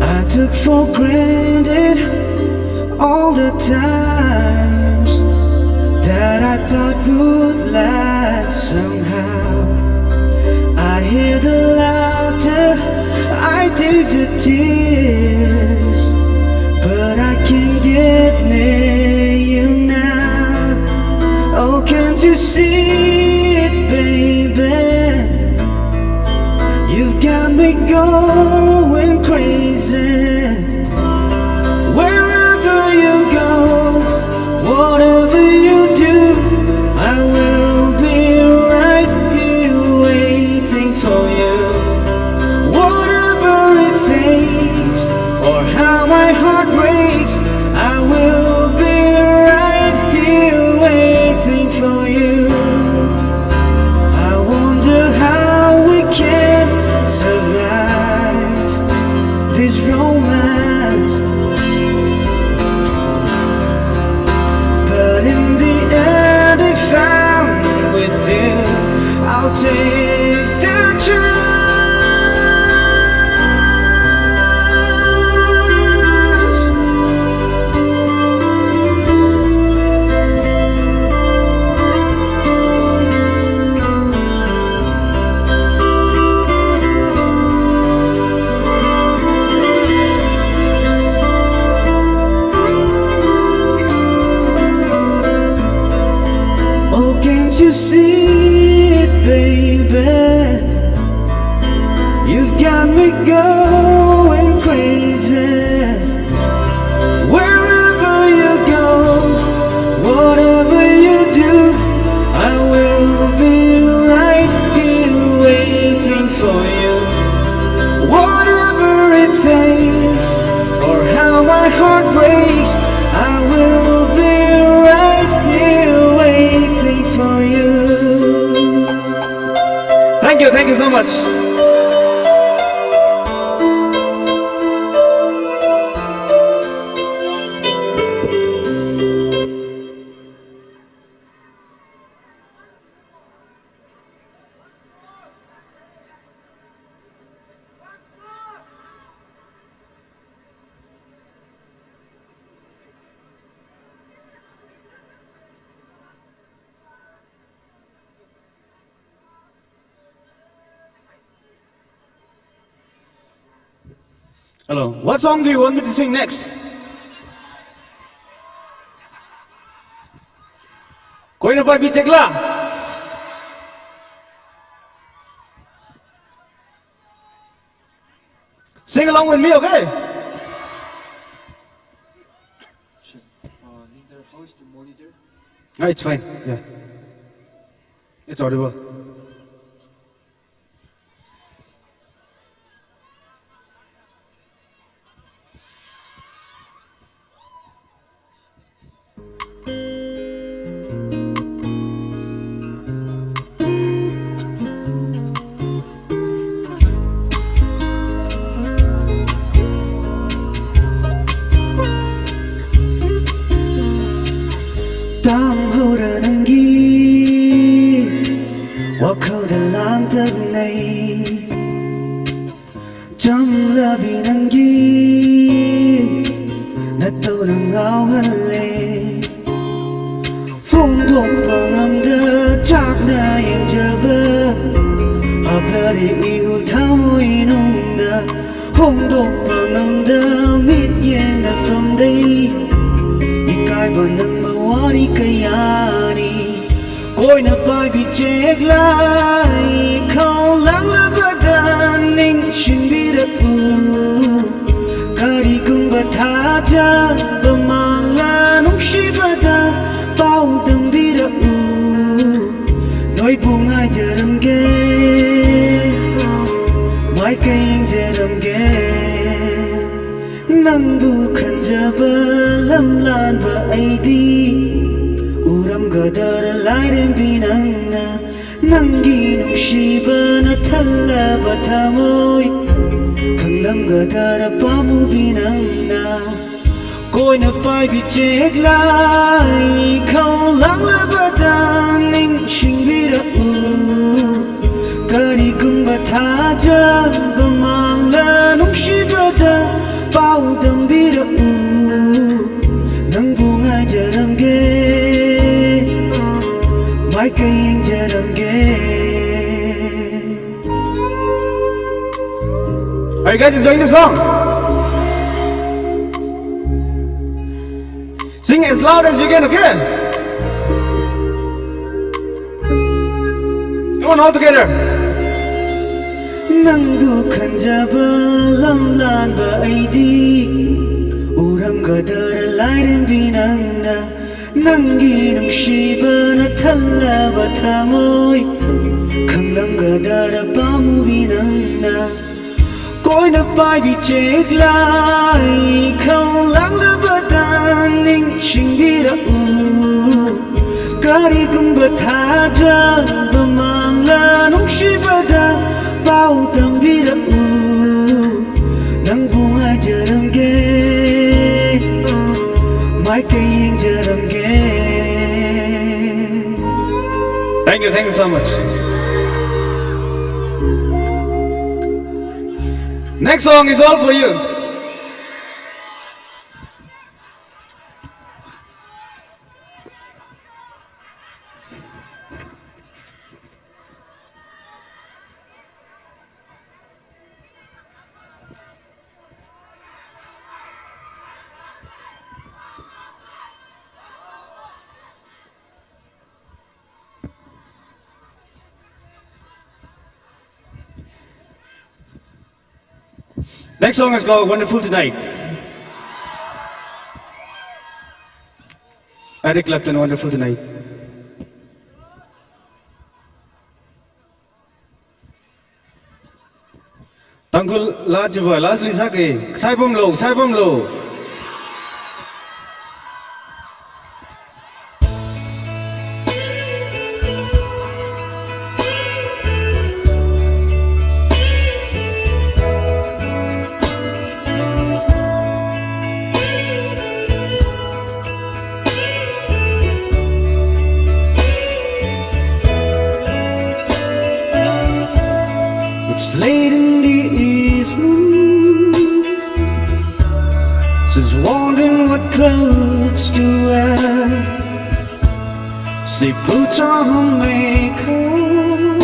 I took for granted all the times that I thought would last somehow. I hear the laughter, I taste the tears, but I can't get near you now. Oh, can't you see it, baby? You've got me going crazy. Wherever you go, whatever you do, I will be right here waiting for you. Whatever it takes, or how my heart breaks, I will be right here waiting for you. I wonder how we can survive this romance. But in the end, if I'm with you, I'll take the chance. Oh, can't you see it, baby? You've got me going crazy. Wherever you go, whatever you do, I will be right here waiting for you. Thank you so much. Hello, what song do you want me to sing next? Koina paibi chekla? Sing along with me, okay? Uh, leader, how is the monitor? Ah, it's fine. Yeah. It's audible. Tamhaora nanggi, wakhalda langtaknei. Chamlabi nanggi, natona ngaohale. Phongdokpa ngamda chakna yangchaba, haplari iwui thamoi nungda. Phongdokpa ngamda mityengna phamdei, ikaiba nangma wari kayāni. Koina paibi chekla, khao langlabada ningshingbira-u. Karigumba thāda, pamangla nungshiba da, pao tambira-u. Noibu ngaicharamge, maikayengcharamge. Nangbu khanjaba lamlanva aidi, uram gadara lairembi nangna. Nanggi nungshibana thallaba thamoi, khanglam gadara pamubi nangna. Koina paibi chekla, khao langlabada ningshingbira-u. Karigumba thāda, pamangla nungshiba da, pao tambira-u. Nangbu ngaicharamge, maikayengcharamge. Are you guys enjoying the song? Sing as loud as you can, okay? Come on, all together. Nangbu khanjaba lamlanva aidi, uram gadara lairembi nangna. Nanggi nungshibana thallaba thamoi, khanglam gadara pamubi nangna. Koina paibi chekla, khao langlabada ningshingbira-u. Karigumba thāda, pamangla nungshiba da, pao tambira-u. Nangbu ngaicharamge, maikayengcharamge. Thank you, thank you so much. Next song is all for you. Next song is called Wonderful Tonight. Eric Clapton, Wonderful Tonight. Tangkhul laa chiva, last li sāki, saipamlu, saipamlu. It's late in the evening. She's wondering what clothes to wear. She puts on her makeup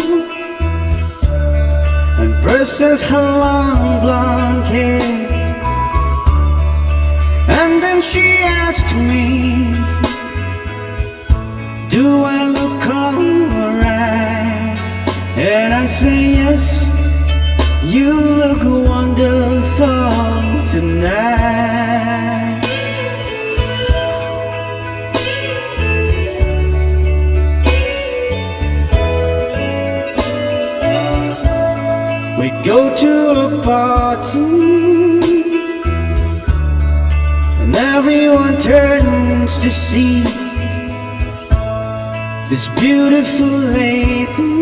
and brushes her long blonde hair. And then she asks me, "Do I look alright?" And I say, "Yes, you look wonderful tonight." We go to a party and everyone turns to see this beautiful lady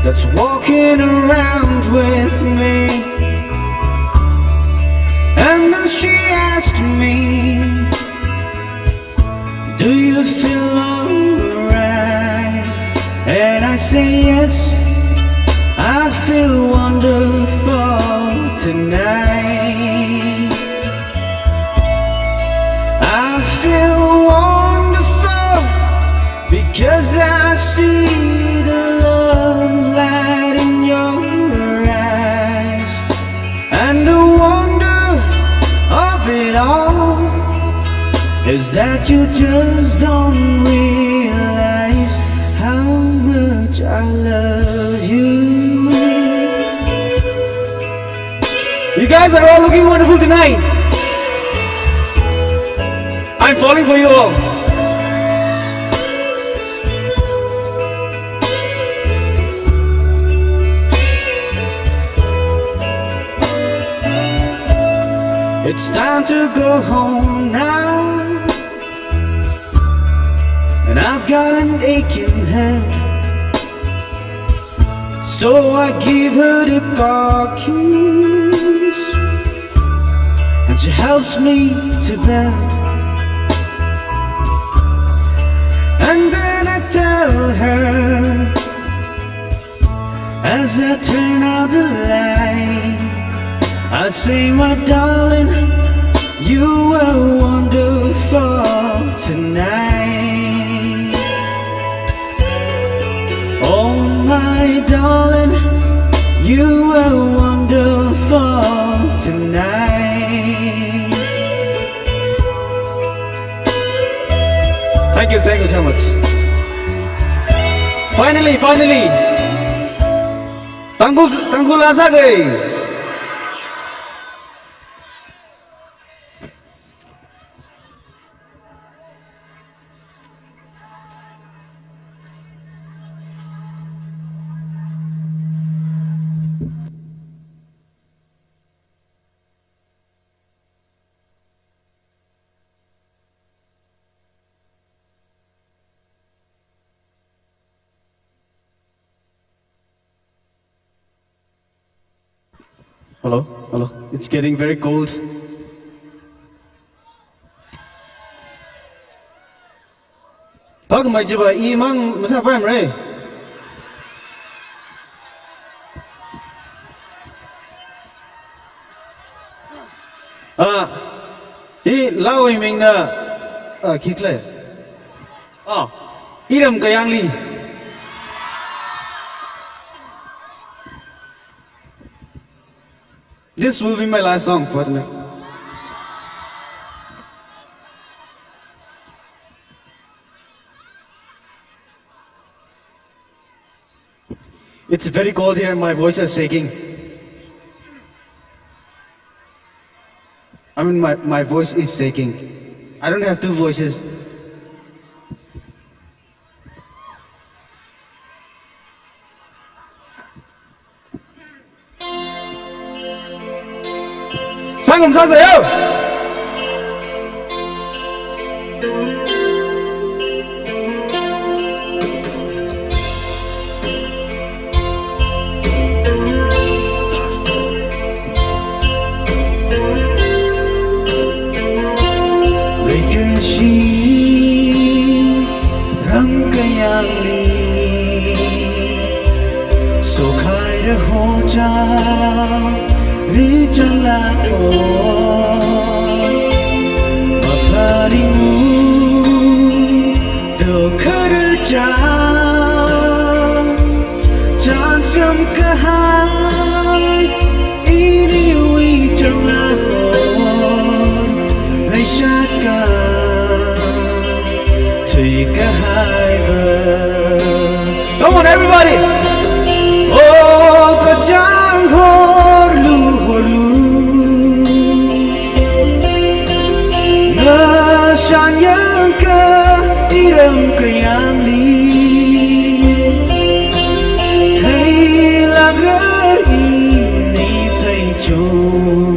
that's walking around with me. And then she asked me, "Do you feel alright?" And I say, "Yes, I feel wonderful tonight. I feel wonderful because I see the love light in your eyes. And the wonder of it all is that you just don't realize how much I love you." You guys are all looking wonderful tonight. I'm falling for you all. It's time to go home now, and I've got an aching head. So I give her the car keys, and she helps me to bed. And then I tell her, as I turn out the light, I say, "My darling, you are wonderful tonight. Oh, my darling, you are wonderful tonight." Thank you, thank you so much. Finally, finally. Tangkhul, Tangkhul asāga. Hello, hello. It's getting very cold. Phākhamei chiva imang masāpaimara. Ah, hi laowui mingna, ah, khikhala. Ah, iram Kayangli. This will be my last song for tonight. It's very cold here, my voice is shaking. I mean, my, my voice is shaking. I don't have two voices. Sangam sasa yo. Leikashi ram Kayangli. Khochang, richang lako, maphaningu, do kharchang, chang samkahai, iniwui chang lako, leishatka, thuikahaiva. Come on, everybody. O kachang horlu horlu, nashanyangka iram kayangli, theilakra ini pheichon.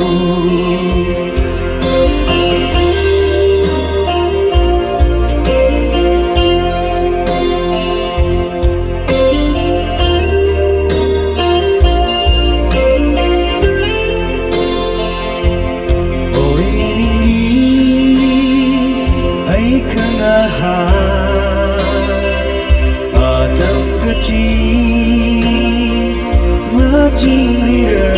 Oi ningli, ai khangaha, atam kachi machingrira,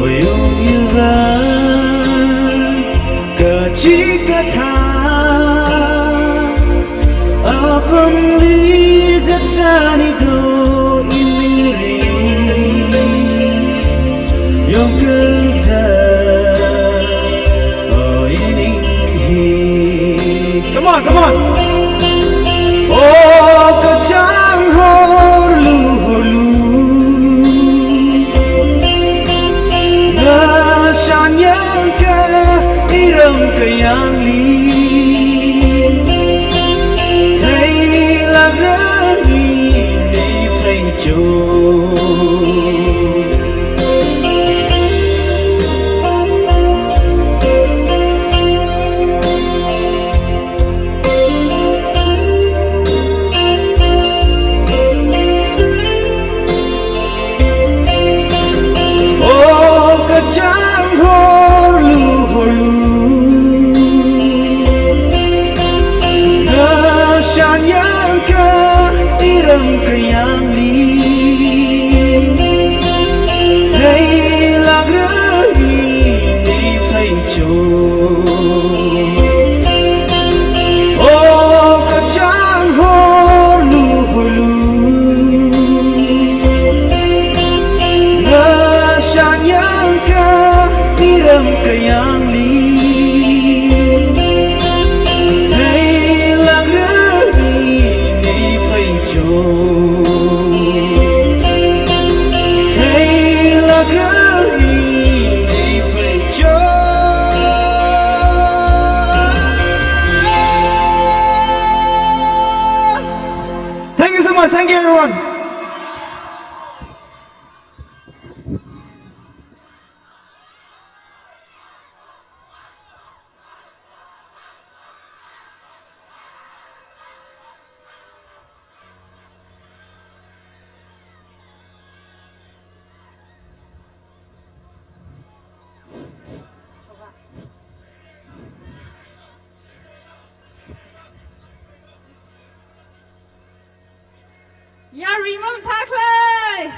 wayongyuva kachikathā, apamli zatsani do imirin, yongkaza, o ining hi. Come on, come on. O kachang horlu horlu, nashanyangka iram kayangli, theilakra ini pheichon. O kachang horlu horlu, nashanyangka iram kayangli, theilakra ini pheichon. O kachang horlu horlu, nashanyangka iram kayangli, theilakra ini pheichon. Theilakra ini pheichon. Thank you so much. Thank you, everyone. Yarui mamathākhala.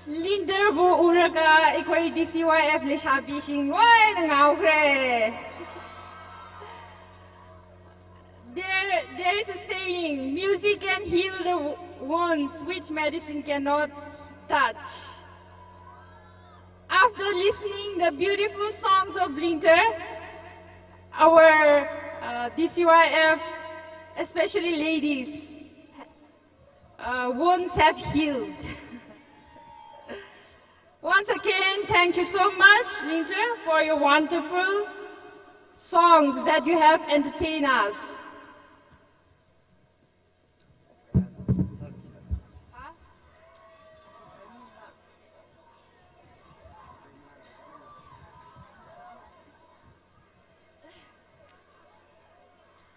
Linter bu uraga ꯑꯩꯈꯣꯏ D C Y F ꯂꯩꯁꯥꯕꯤꯁꯤꯡ ꯂꯣꯏꯅ ꯉꯥꯎꯈ꯭ꯔꯦ꯫ There, there is a saying, music can heal the wo-, wounds which medicine cannot touch. After listening the beautiful songs of Linter, our, uh, D C Y F, especially ladies, uh, wounds have healed. Once again, thank you so much, Linter, for your wonderful songs that you have entertained us.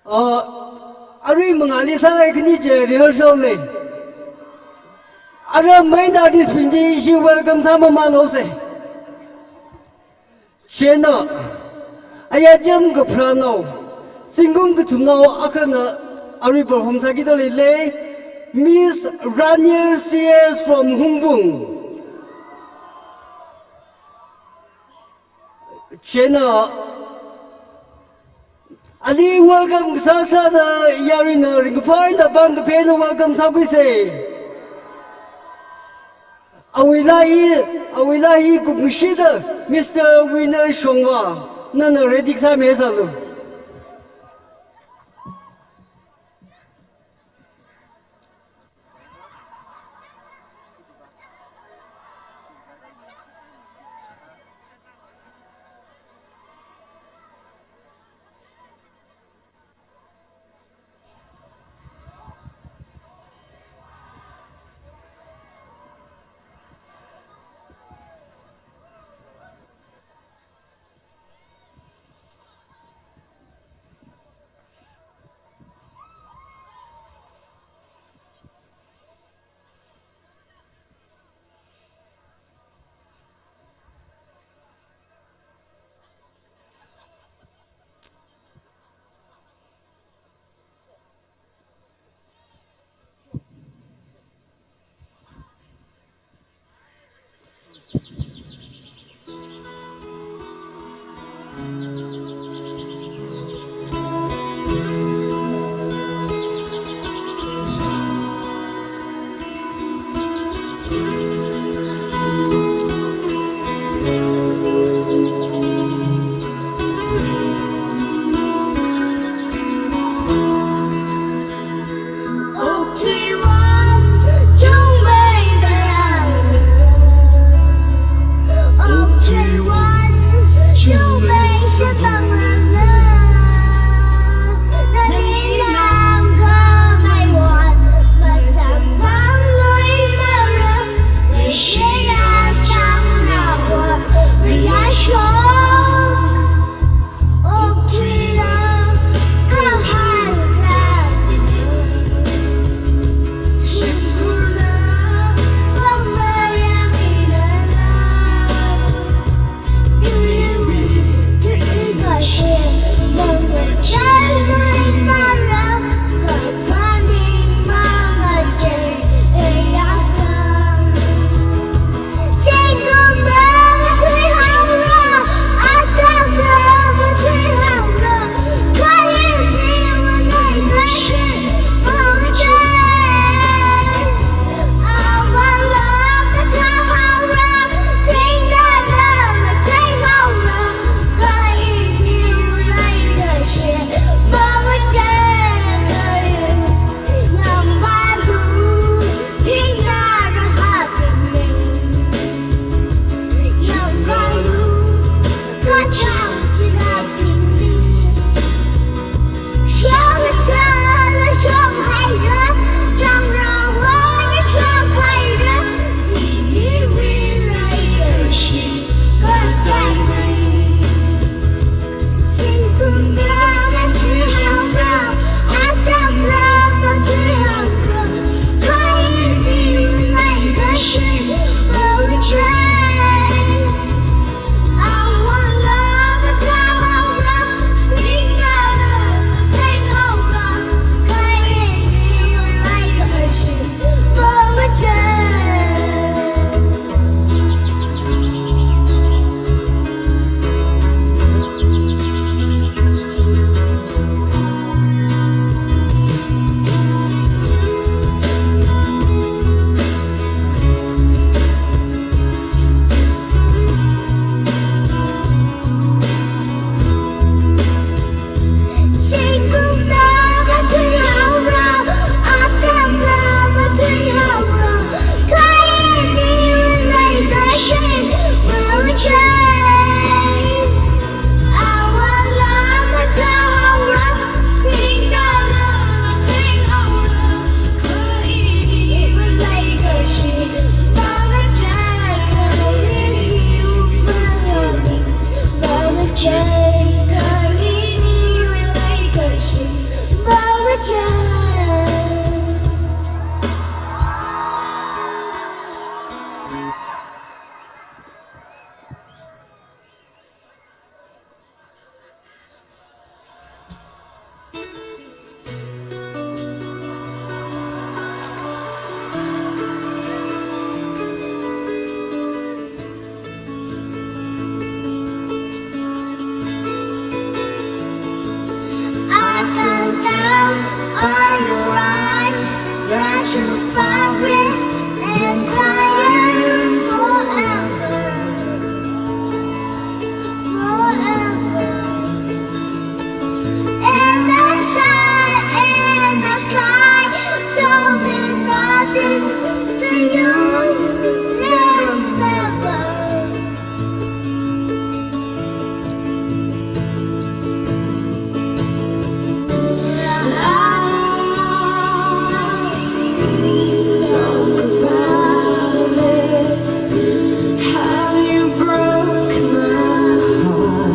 Uh, arui mangāli sālai khani chi rehearsal lei. Ara main artist bing chi ishi welcome sāmamān haosa. Chieina, aya cham kapharānao, zingkum kathumnao akhana arui perform sāki dalei lei. Miss Ranier C S from Hungpung. Chieina ali welcome sāsāda yaruina ringkaphā eina pāng kaphā eina welcome sākhuisa. Awui laa hi, awui laa hi kupngashida Mister Winner Shongwa, nana ready sāmisālu. Are your eyes that you cry with and crying forever, forever? And the sky, and the sky don't mean nothing to you, never, never. Talk about it, how you broke my heart.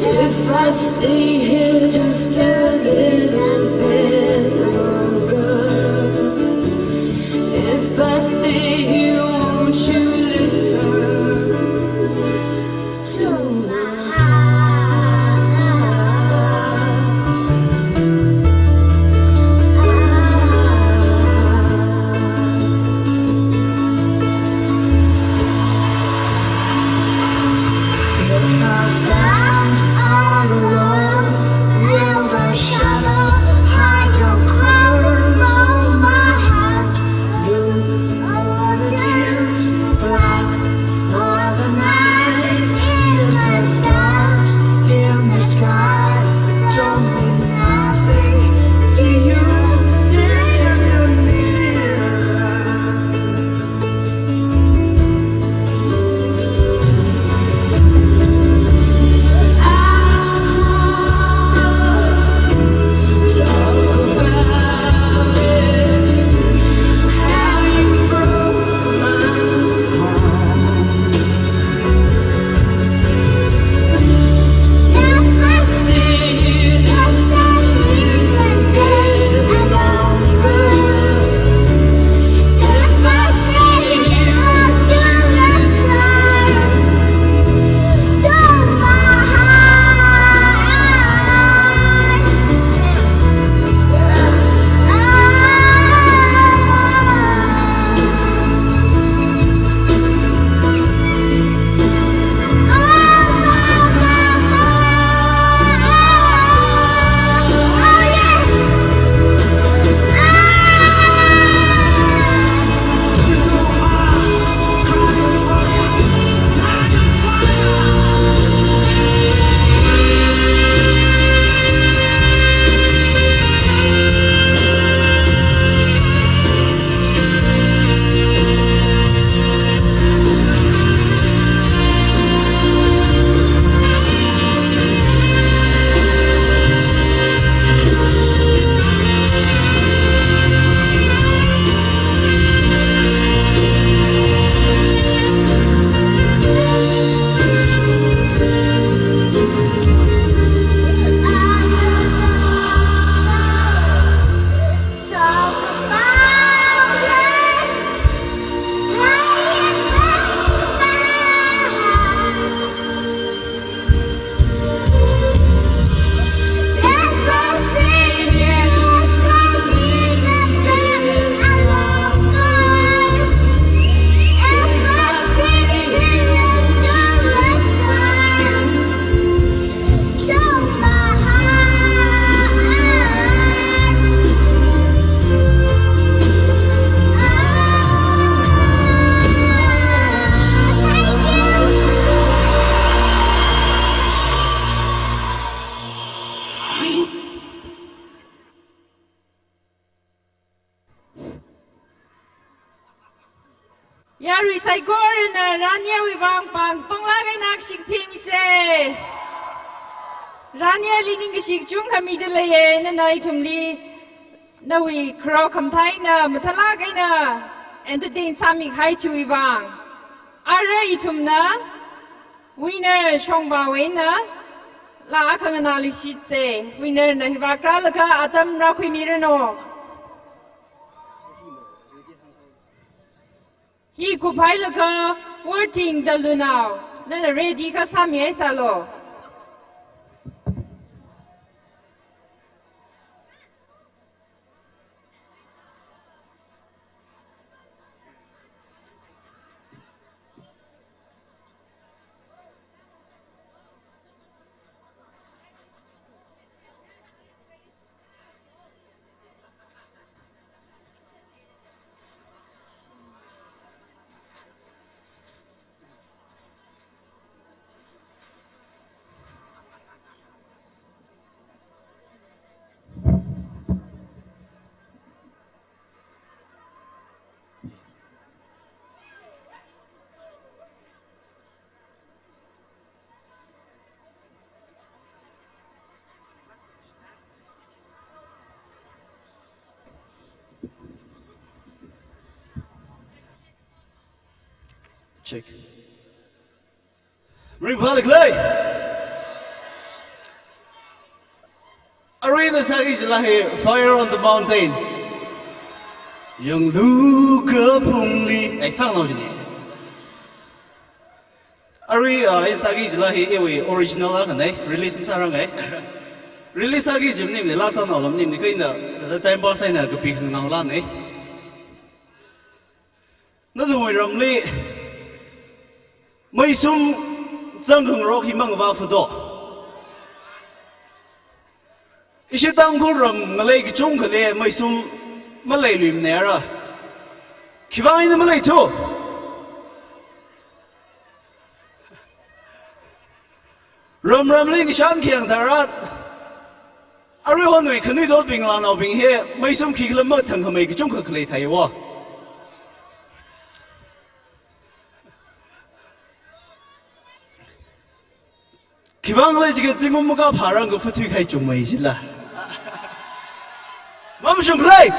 If I stay here just a little bit longer, if I stay here, won't you listen to my heart? If I stand all alone, will the shadows hide your color on my heart? Blue, all the tears black for the night. In the stars, in the sky, don't mean nothing to you. It's just a mirror. Yarui saikorana Ranyarwui vang pāng panglāk eina kashik phimisa. Ranyarli ningkashi kachungkha mida leiya, nana ithumli nawui kharao khamathā eina mathālāk eina entertain sāmikahai chiwui vang. Ara ithumna winner Shongvawui eina laa akha nganāluishitsa. Winner na hi vākrālaga atam rākhuimiranu. Hi kuphailaga Worthing Dalunao, nana ready kasāmihaisālu. Check. Ringphālāk lei. Arui ina sāki jila hi Fire on the Mountain. Yanglu kaphungli. Ai, sāngnao jina. Arui, ah, ina sāki jila hi iwui original akhana, release masāranga. Release sāki ji maningmana, laa sānao la maningmana, kha ina, thāda time pass eina kapi khanganao lana. Nathumwui ramli meisum zangkhangarok hi mangavā phato. Ishi Tangkhul ram ngalei kachungkhali meisum maleiluimana ara. Khiwuivang eina maleithu? Ram ramli ngashan khayang tharan, arui honwui khanuithotbing lanaobing hi meisum khikhala mathangkhamei kachungkha khalei theiwo. Khiwuivang lei jiakha zingkum makā phārang kafathui kahai chungmei jila. Mamashung khalei.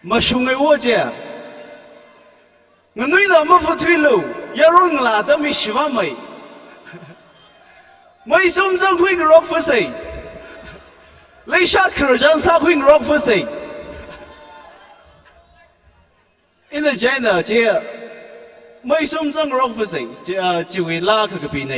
Mashunga wo je. Nganuina mafathuilu, yaron ngalā atam hi shivāmei. Meisum zangkhuingarok phasei. Leishat khararchan sākhuingarok phasei. Ina chieina chi, meisum zangrok phasei, chi, ah, chiwui laa kakapina.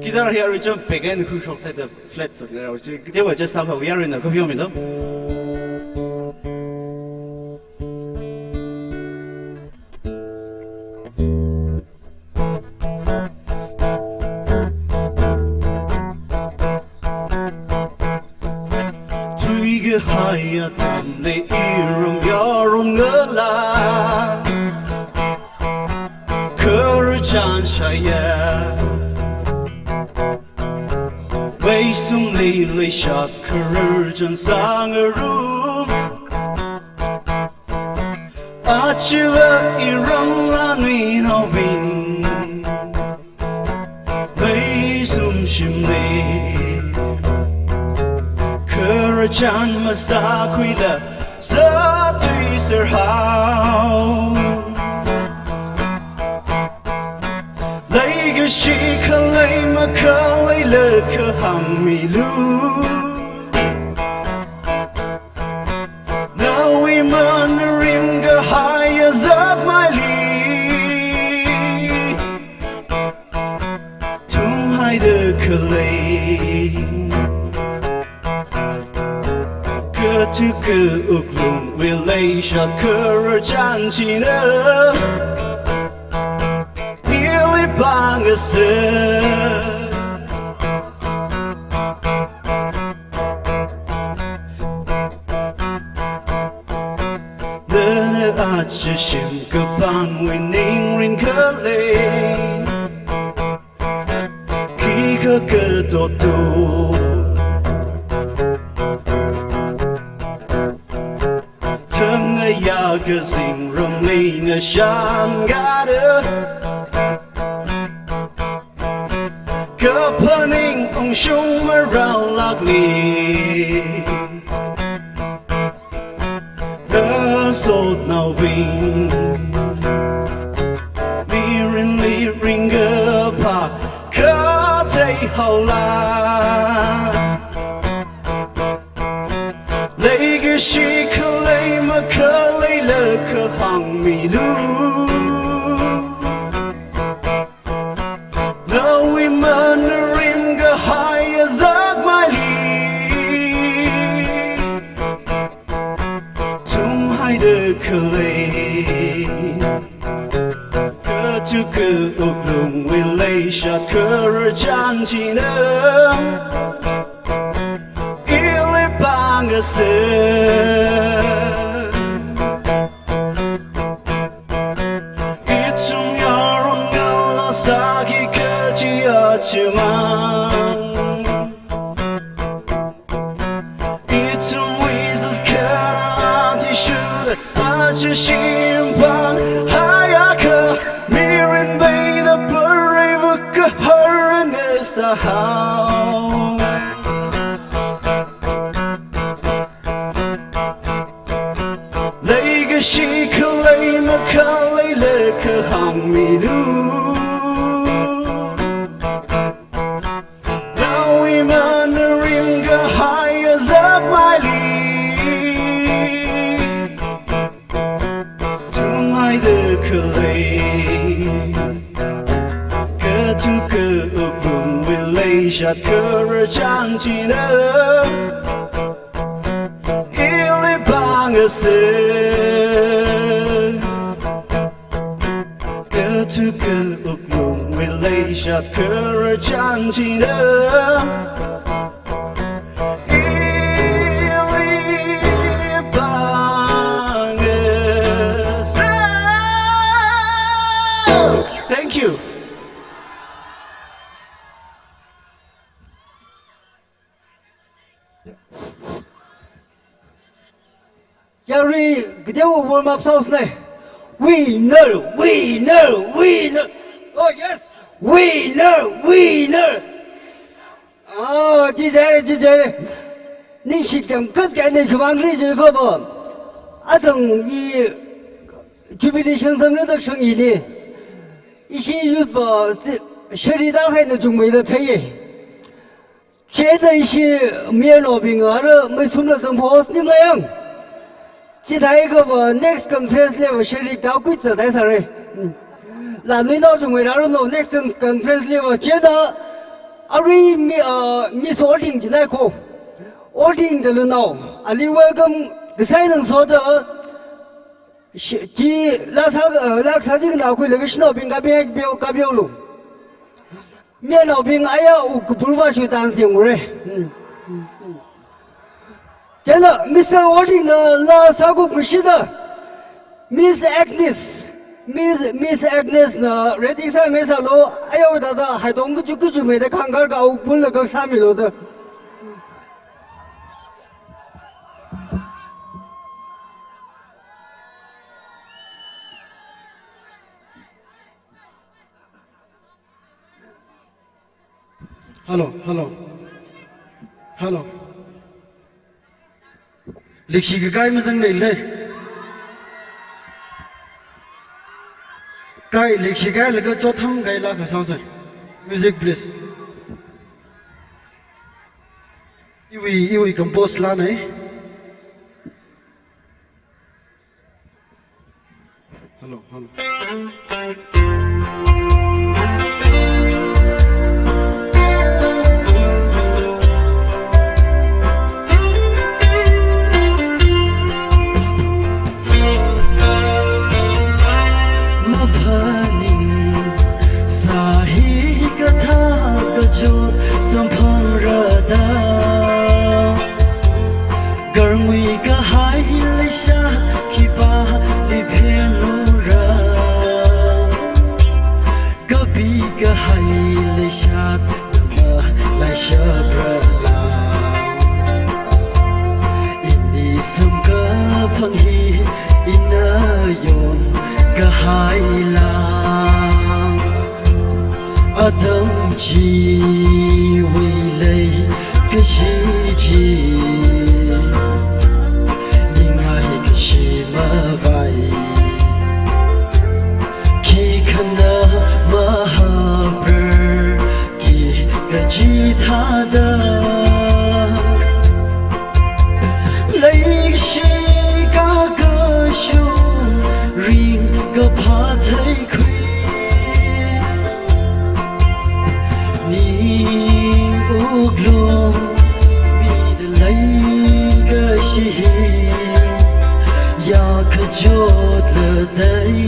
Guitar hi arui chāmpek eina khuishok sāda flat zatngarok chi, teowa just sāpha yaruina kupyo milo. Thuikahai atamli iram yaron ngalā khararchan shāya. Meisumli leishat khararchan sāngarum. Achila iram lanuinaobing meisum shimli khararchan masākhuila sāthuiserhao. Leikashi khalei makhaleila kahāngmilu. Nawui manarim kahaiya zakmeili thunghaida khalei kathuka wuklungwui leishat khararchan china ili pāngasak. Nana aja shim kapangwui ningrin khalei khikha katotu. Thangaya kazingramli ngashan gada kaphaning ungshung maraolākli. Kasotnaobing mirinli ringkaphā kathei haola. Leikashi Tuka wuklungwui leishat khararchan china ili pāngasa. Ithum yaron ngalā sāki kaji achimang. Ithumwui zatkharā athishurda aja shimpan haiakha, mirin peida pareiva kaharna sāhao. Leikashi khalei makhalei leikha hāngmilu. Naoiman ringkahai azak maili tumai da khalei. Katuka wuklungwui leishat khararchan china ili pāngasa. Katuka wuklungwui leishat khararchan china ili pāngasa. Thank you. Yarui, kateo warm up sāhaosei. Winner, winner, winner. Oh yes, winner, winner. Ah, chichāre, chichāre. Ningshi changkat kahaina khivang ri jikho bo. Athang i jubilation samna tak shang ili. Ishi youth va si, shari da kahaina chungmeida theiye. Chieina ishi mayarnaobing ara Meisumla zangphohaosei nim la yang. Chithākha va next conference li va shari da kuitsa da sāre. Hmm. Lanuinao chungmei rāra no next conference li va chieina arui mi, ah, Miss Ording china kho. Ording da lunao. Ali welcome kasā eina ngasoda. Shi, chi laa sā, eh, laa sā chi nao khuilaga shanaobing kapi, kapi, kapilu. Mayarnaobing aya u kapurva shu dancing re. Hmm. Chieina Mister Ording na laa sākup kashida Miss Agnes, Miss, Miss Agnes na ready sāmi sālu, aya u dada haidong kachuk kachuk meida khangkar ka u punlaga sāmilu da. Hello, hello. Hello. Leikashi kakai mazang leile. Kai leikashi kailaga chotham kaila kasāse. Music, please. Iwui, iwui compose lāne. Hello, hello. Maphaning sāhi kathā kachot samphangra da. Garmui kahai leisha khipāli phenura. Kapi kahai leisha nava laishaprala. Ini samkaphang hi ina yonkahai la. Atam chiwui leikashi chi ningai kashi mavai. Khikhana mahaprarki kaji thāda. Leikashi kakashung ringkaphā theikhui. Ning wuklung mida leikashi hi ya kachotla dai.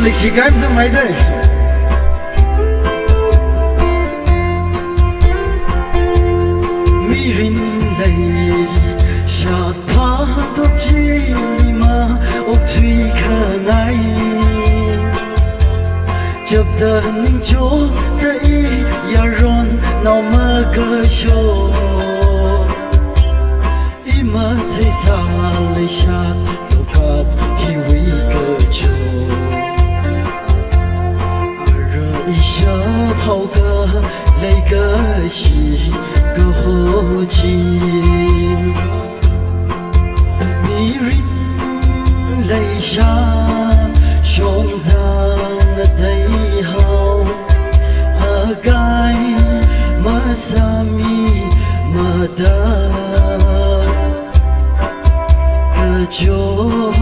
Leikashi kai masāmei dei. Mirin leishat phātop chili maokthui khangai. Chapda ningchotda i yaron nao makashok. I matheisā leishat tokap hiwui kachot. Ara ishap haoka leikashi kaho chi. Mirin leishat shongzang ngateihao. Hakai masāmi mada. Kachot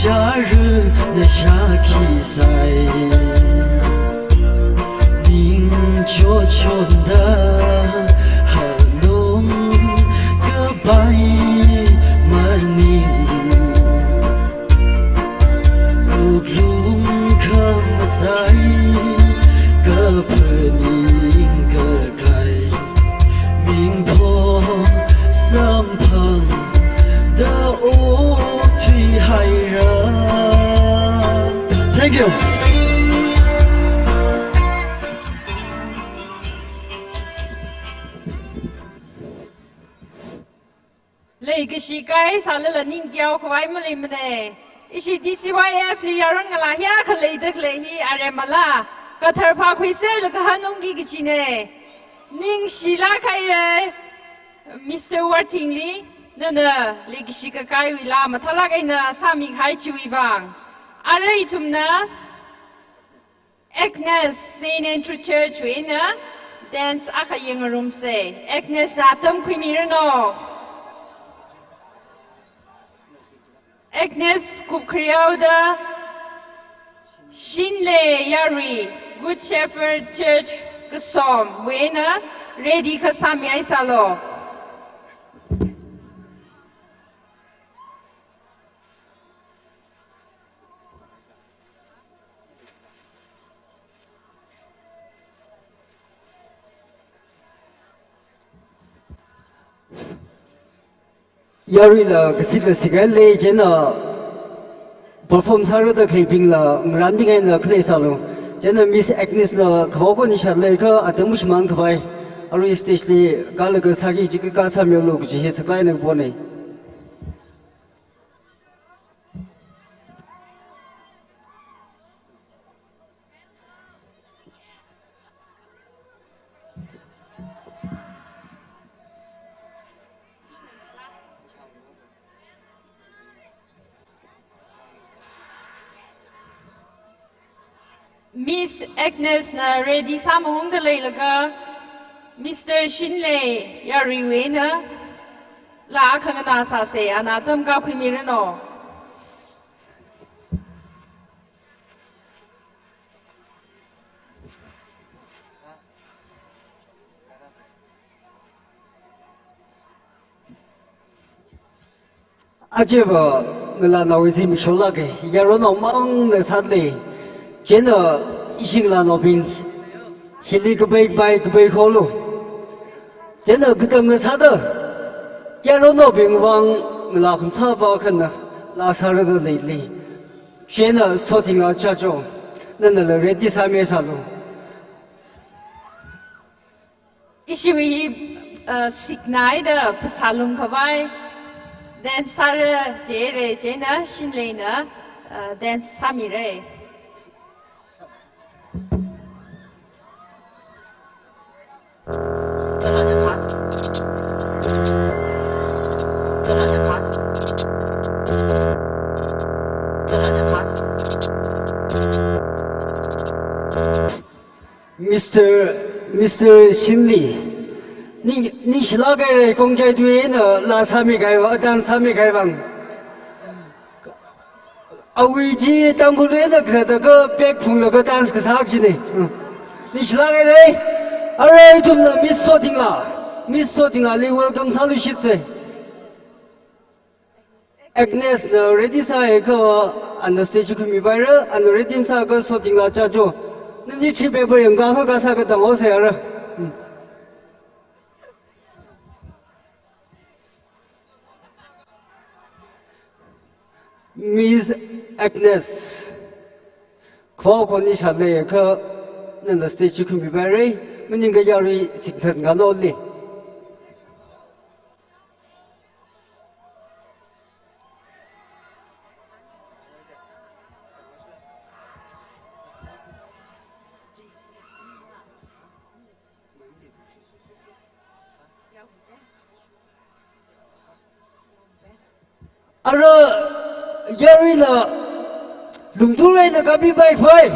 chara na shākhi sai. Ningchot chotda hanung kapai maning. Wuklung khamasai kaphaning kakai. Mingphong samphangda okthui haira. Thank you. Leikashi kai sālala ningteo khavai maleimana. Ishi D C Y F li yaron ngalā hiyākha leida khalei hi aremala. Kathar phākhuiserlaga hanungki kachina. Ningshilāk haira. Mister Wartingli, nana leikashi kakaiwui laa mathālāk eina sāmikahai chiwui vang. Arui ithumna Agnes, Saint Andrew Church wui eina dance akha yangngarumsa. Agnes na atam khuimiranu. Agnes kupkhariaoda Shinlei Yarui, Good Shepherd Church Kasom wui eina ready kasāmi haisālu. Yaruila kasik la sikhai lei, chieina perform sārada khaleibingla ngaranbing eina khalei sālu. Chieina Miss Agnes la khavao ko nishat leikha atam shimān khavai arui stage li kālaga sāki chikha sāmilu kaji hi saklāk eina kapona. Miss Agnes na ready sāmahungda leilaga, Mister Shinlei Yaruiwui eina laa khanganā sāsa, ana atam kākhuimiranu. Ajava ngalānaowui zimiksho lāka, yaronao mangna sāda lei. Chieina ishi ngalānaobing hili kapai kapai kapai kholu. Chieina katang sāda yaronaobing vang ngalā khamsāva akhana laa sārada leili. Chieina sothingla chacho, nanala ready sāmi sālu. Ishiwui hi, uh, siknaida phasā lum khavai dance sāra jire, chieina Shinleina, uh, dance sāmira. Mister, Mister Shinlei, ning, ningshilāk haira, Khongjai tui eina laa sāmikahai vang, dance sāmikahai vang. Awui chi Tangkhul eina kazata kha bag phunglaga dance kasā kajina. Ningshilāk haira. Arui ithumna Miss Sothingla, Miss Sothinglali welcome sāluishitsa. Agnes na ready sāhaiakha, ana stage khuimipaira, ana ready masāakha sotingla chacho. Nani chi paper yangkha kha kasā katang haosa ara. Hmm. Miss Agnes, kho khoni sha leiakha, nana stage khuimipaira, maningakha yarui singthat ngaloli. Ara yaruila lungthureina kapipaikhavai.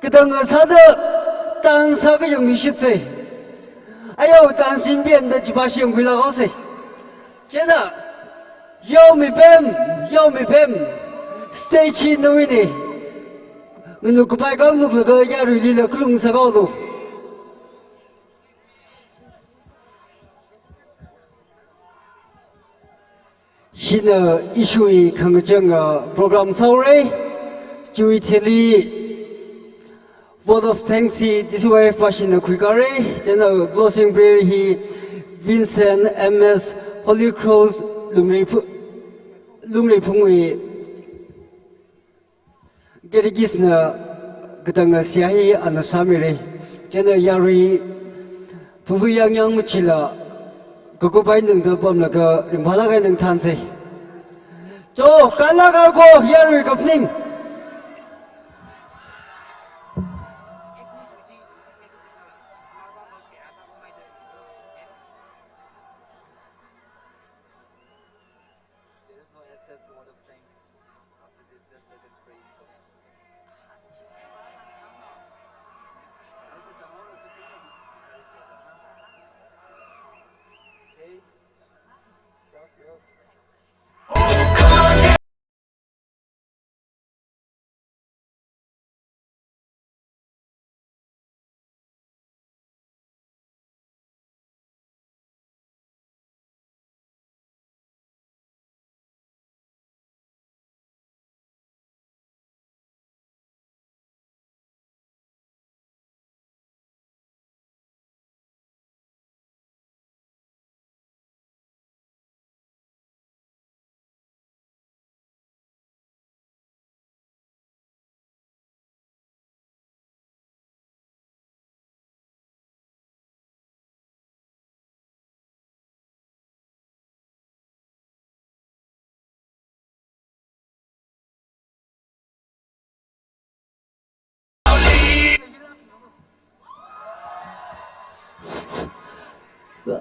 Katang sāda tan sākayang mishitsei. Ayao tan simpian da chipa shiyang khuila haosei. Chieina, yaomipem, yaomipem, stage hi nawuini. Nganu kapai kangluklaga yaruilila khalung sākaolu. Hina ishiwui khangachang, uh, program sāhaora. Chiwui thili vote of thanks hi T C Y F pāshina khuikara. Chieina closing prayer hi Vincent M S Holy Cross Lungri Phu-, Lungri Phungwui Catechist na katang seihā hi ana sāmira. Chieina yarui phupu yangyang machila, kakup eina tangda pamlaga ringphālāk eina thansei. Cho, kala kala ko, yarui kaphaning. There is no access to a lot of things. After this, just let them pray. Okay? Just go.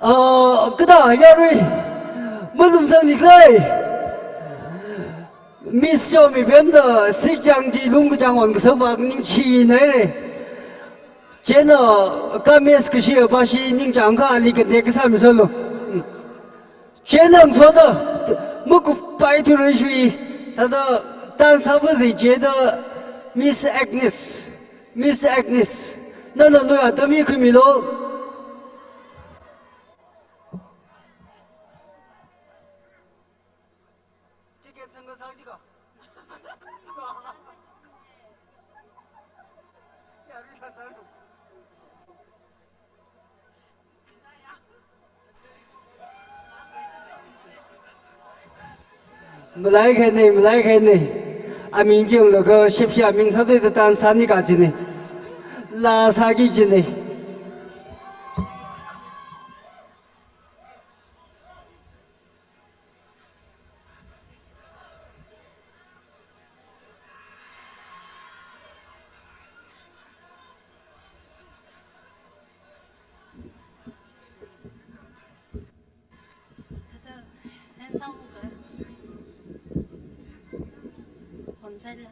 Ah, kada yarui, malum zangni khalei. Miss Shomi Bem da sichang chi lungkachang wan kasā vak ningchinaira. Chieina ka miss kashi pa shi ningchang kha ali kante kasā misolo. Chieina ngasoda, makup pai thura shui, thāda tan sāva zi chieina Miss Agnes, Miss Agnes, nana nawui atam hi khuimilo. Ticket sangkasang jika. Malai khainei, malai khainei. Aming jinglaga shepshi aming sādei da tan sāni kachina. Laa sāki kachina. Thāda, hands up ka. Phone side la.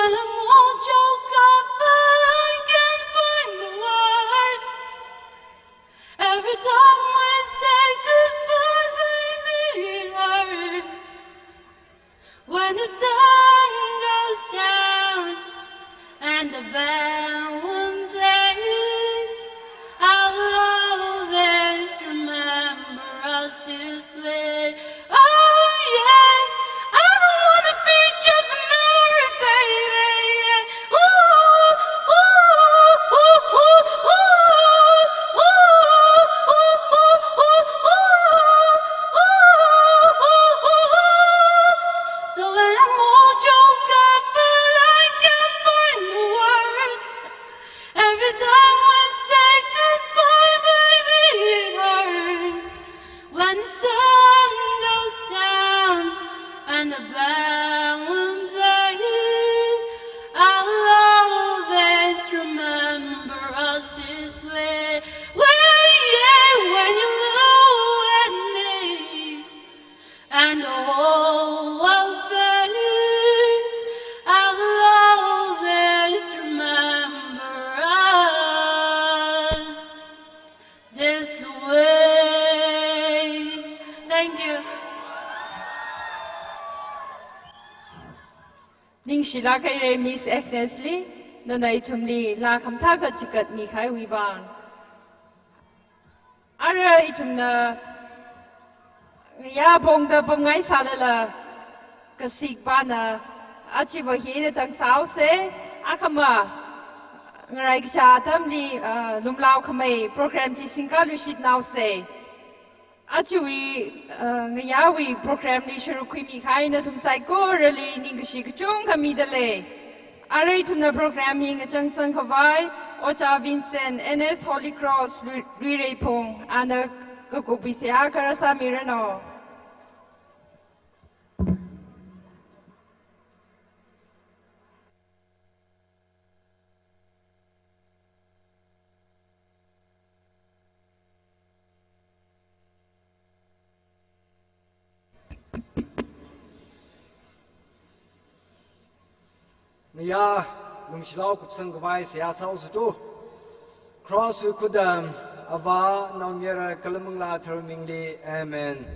And I'm all choked up, but I can't find the words. Every time we say goodbye, baby, it hurts. When the sun goes down and the band won't play, I'll always remember us this way. Oh yeah, I don't wanna be just a memory, baby. Ooh, ooh, ooh. So when I'm all choked up, but I can't find the words. Every time we say goodbye, baby, it hurts. When the sun goes down and the band won't play, I'll always remember us this way. Well, yeah, when you look at me and the whole world fades, I'll always remember us this way. Thank you. Ningshilāk haira Miss Agnes li, nana ithumli laa khamathā kachikat mikahaiwui vang. Ara ithumna ngayā pongda pamngai sālala, kasikpana achiva hina tang sāhaosa, akhama ngarai kachā atamli, ah, lumlao khamei program chi singkāluishitnaosa. Achiwui, ah, ngayāwui program li sharuk khuimikahai nathum saikorali ningkashi kachungkha midalei. Ara ithumna program hi ngachangsang khavai, Ojā Vincent, N S Holy Cross, Lui-, Luiraiphung, ana kakupwui seihā kharā sāmiranu. Ngayā lungshilao kupsang khavai seihā sāhaosa tu. Cross wui khudam, Avā, Naomayara kala Manglā Katharawui mingli. Amen.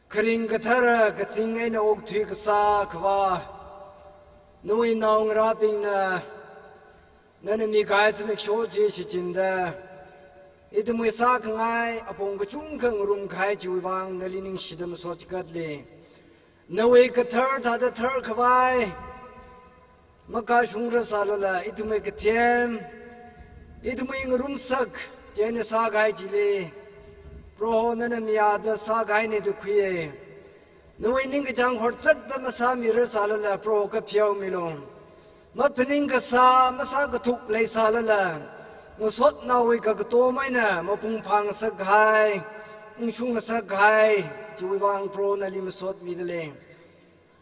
Kharing kathara kazing eina okthui kasā Akhava, nawui naongarābingna nana mikahai zimiksho chi shichinda, ithumwui sākhangai apong kachungkha ngarumkahai chiwui vang nali ningshida masot chikatli, nawui kathar thāda thar khavai makashungra sālala, ithumwui kathem, ithumwui ngarumsak, chieina sākahai chili, Proho nana mayāda sākahaina da khuiya. Nawui ningkachāng horzakda masāmira sālala, Proho kapheomilu. Maphaning kasā, masākathuk leisālala, ngasotnaowui kakatom eina mapung phāngasakhai, ungshungngasakhai chiwui vang Proho nali masot midalei.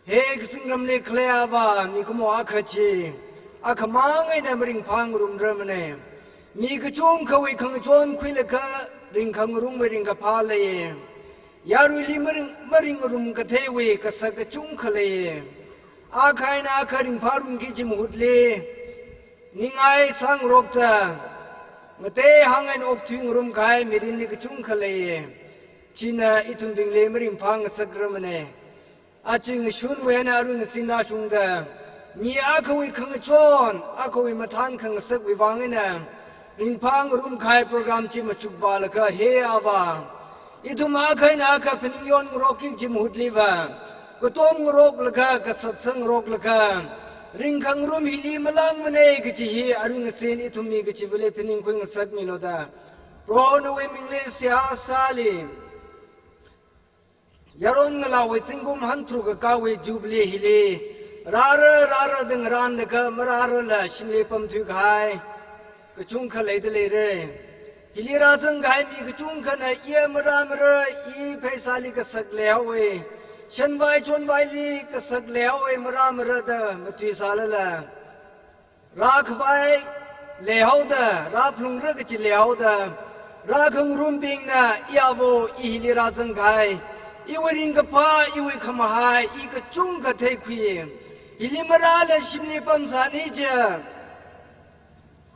He kazingramli khalei Avā, mikumo akha chi, akhamang eina maringphā ngarumrarmana. Mi kachungkhawui khangachon khuilaga ringkhangarumwui ringkaphā leiya. Yaruili maring, maringngarum katheiwui kasak kachungkha leiya. Akha eina akha ringphārumki kaji mahutli, ningai sāngarokta, ngatei hāng eina okthui ngarumkahai mirinli kachungkha leiya. China ithumbingli maringphā ngasakrarmana. Aja ngashunwui eina arui ngazin rāshungda, mi akhawui khangachon, akhawui mathān khangasakwui vang eina, ringphā ngarumkahai program chi machukvālaga, he Avā, ithum akha eina akha phaning yonngaroki kaji mahutliva, katom ngaroklaga, kasak sāngaroklaga, ringkhangarum hili malāngmana kaji hi arui ngazin ithum mi kachivali phaningkhui ngasakmilu da, Proho nawui mingli seihā sāli. Yaron ngalāwui zingkum hangtharuk kakāwui Jubilee hili, rāra, rāra da ngarānlaga marārala shimli pamthuikahai kachungkha leida leira. Hili rāzangkahai mi kachungkhana iya marāmara, i pheisāli kasak leihaowa, shanvai chonvaili kasak leihaowa, marāmara da mathuisālala, rākhavai leihaoda, rāphalungra kaji leihaoda, rākhangarumbingna, i avo, i hili rāzangkahai, iwui ringkaphā, iwui khamahai, i kachungkha theikhui. Hili marāla shimli pamsāni je.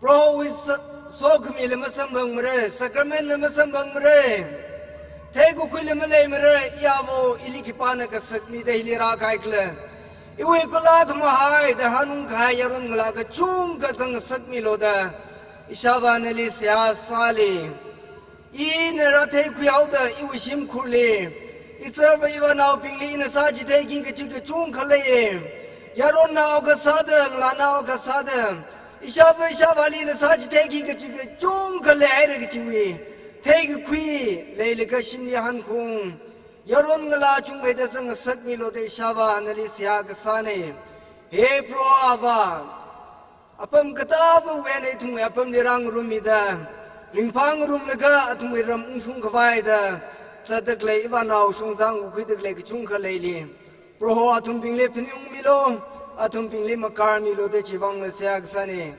Prohowui sa-, sokhamila masamphangmara, sacrament la masamphangmara, theikakhuila maleimara, iyavo ili khipāna kasakmida hili rākahaikhala. Iwui kula khamahai da hanungkahai yaron ngalā kachungkha zangngasakmilu da ishāvā nali seihā sāli. Ina rātheikhuihaoda iwui shimkhurli, ichārva ivānaobingli ina sāchitheiki kachi kachungkha leiya. Yaronnao kasāda, ngalānao kasāda, ishāva ishāvāli ina sāchitheiki kachi kachungkha leihaira kachiwui theikakhui leilaga shimli hankhung yaron ngalā chungmeida zangngasakmilu da ishāvā nali seihā kasāna. He Proho Avā, apam katāva wena ithumwui apamli rāngarummida, ringphāngarumlaga athumwui ram ungshung khavai da zatdalei, ivānao shongzang kakhuidalei kachungkha leili. Proho athumbingli phaningungmilu, athumbingli makarmilu da chivangla seihā kasāna.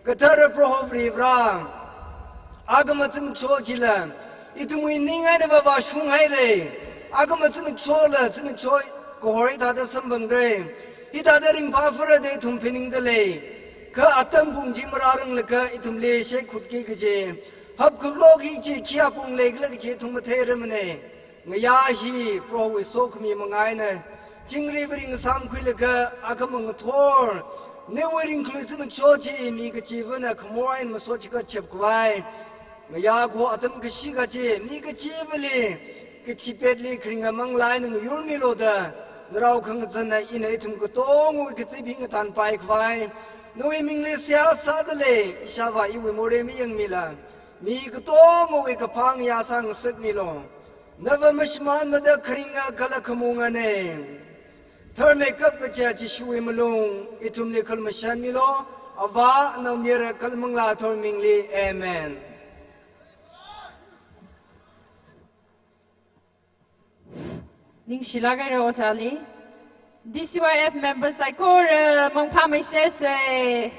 Kathara Proho Varivarā, akhama zimiksho chila ithumwui ning eina vāvā shunghaira. Akhama zimikshola zimiksho kahor hithāda samphangra. Hithāda ringphā phara da ithum phaningdalei. Kha atam pung chi marāranglaga ithumli shaikhutki kaji, hapkhakloki kaji khi apong leikhala kaji ithum matheirarmana. Ngayā hi Prohowui sokhami manga eina chingri varing samkhuilaga akhama ngathor, nawui ringkhalui zimiksho chi mi kachivana khamor eina masochigat chap khavai, ngayā kho atam kashi kaji mi kachivali kathipetli kharinga manglā eina ngayurmilu da narao khangazanna ina ithum katongawui kazip hi ngathanpai khavai nawui mingli seihā sādalei. Ishāvā iwui morei mayangmila, mi katongawui kaphā ngayā sāngasakmilu. Nava mashimānmada kharinga kala khamungana. Tharmeikap kaja Jishuwui malung ithumli khalmashanmilu. Avā, Naomayara kala Manglā Katharawui mingli. Amen. Ningshilāk haira ojāli. D C Y F members saikora mangphāmeisersa.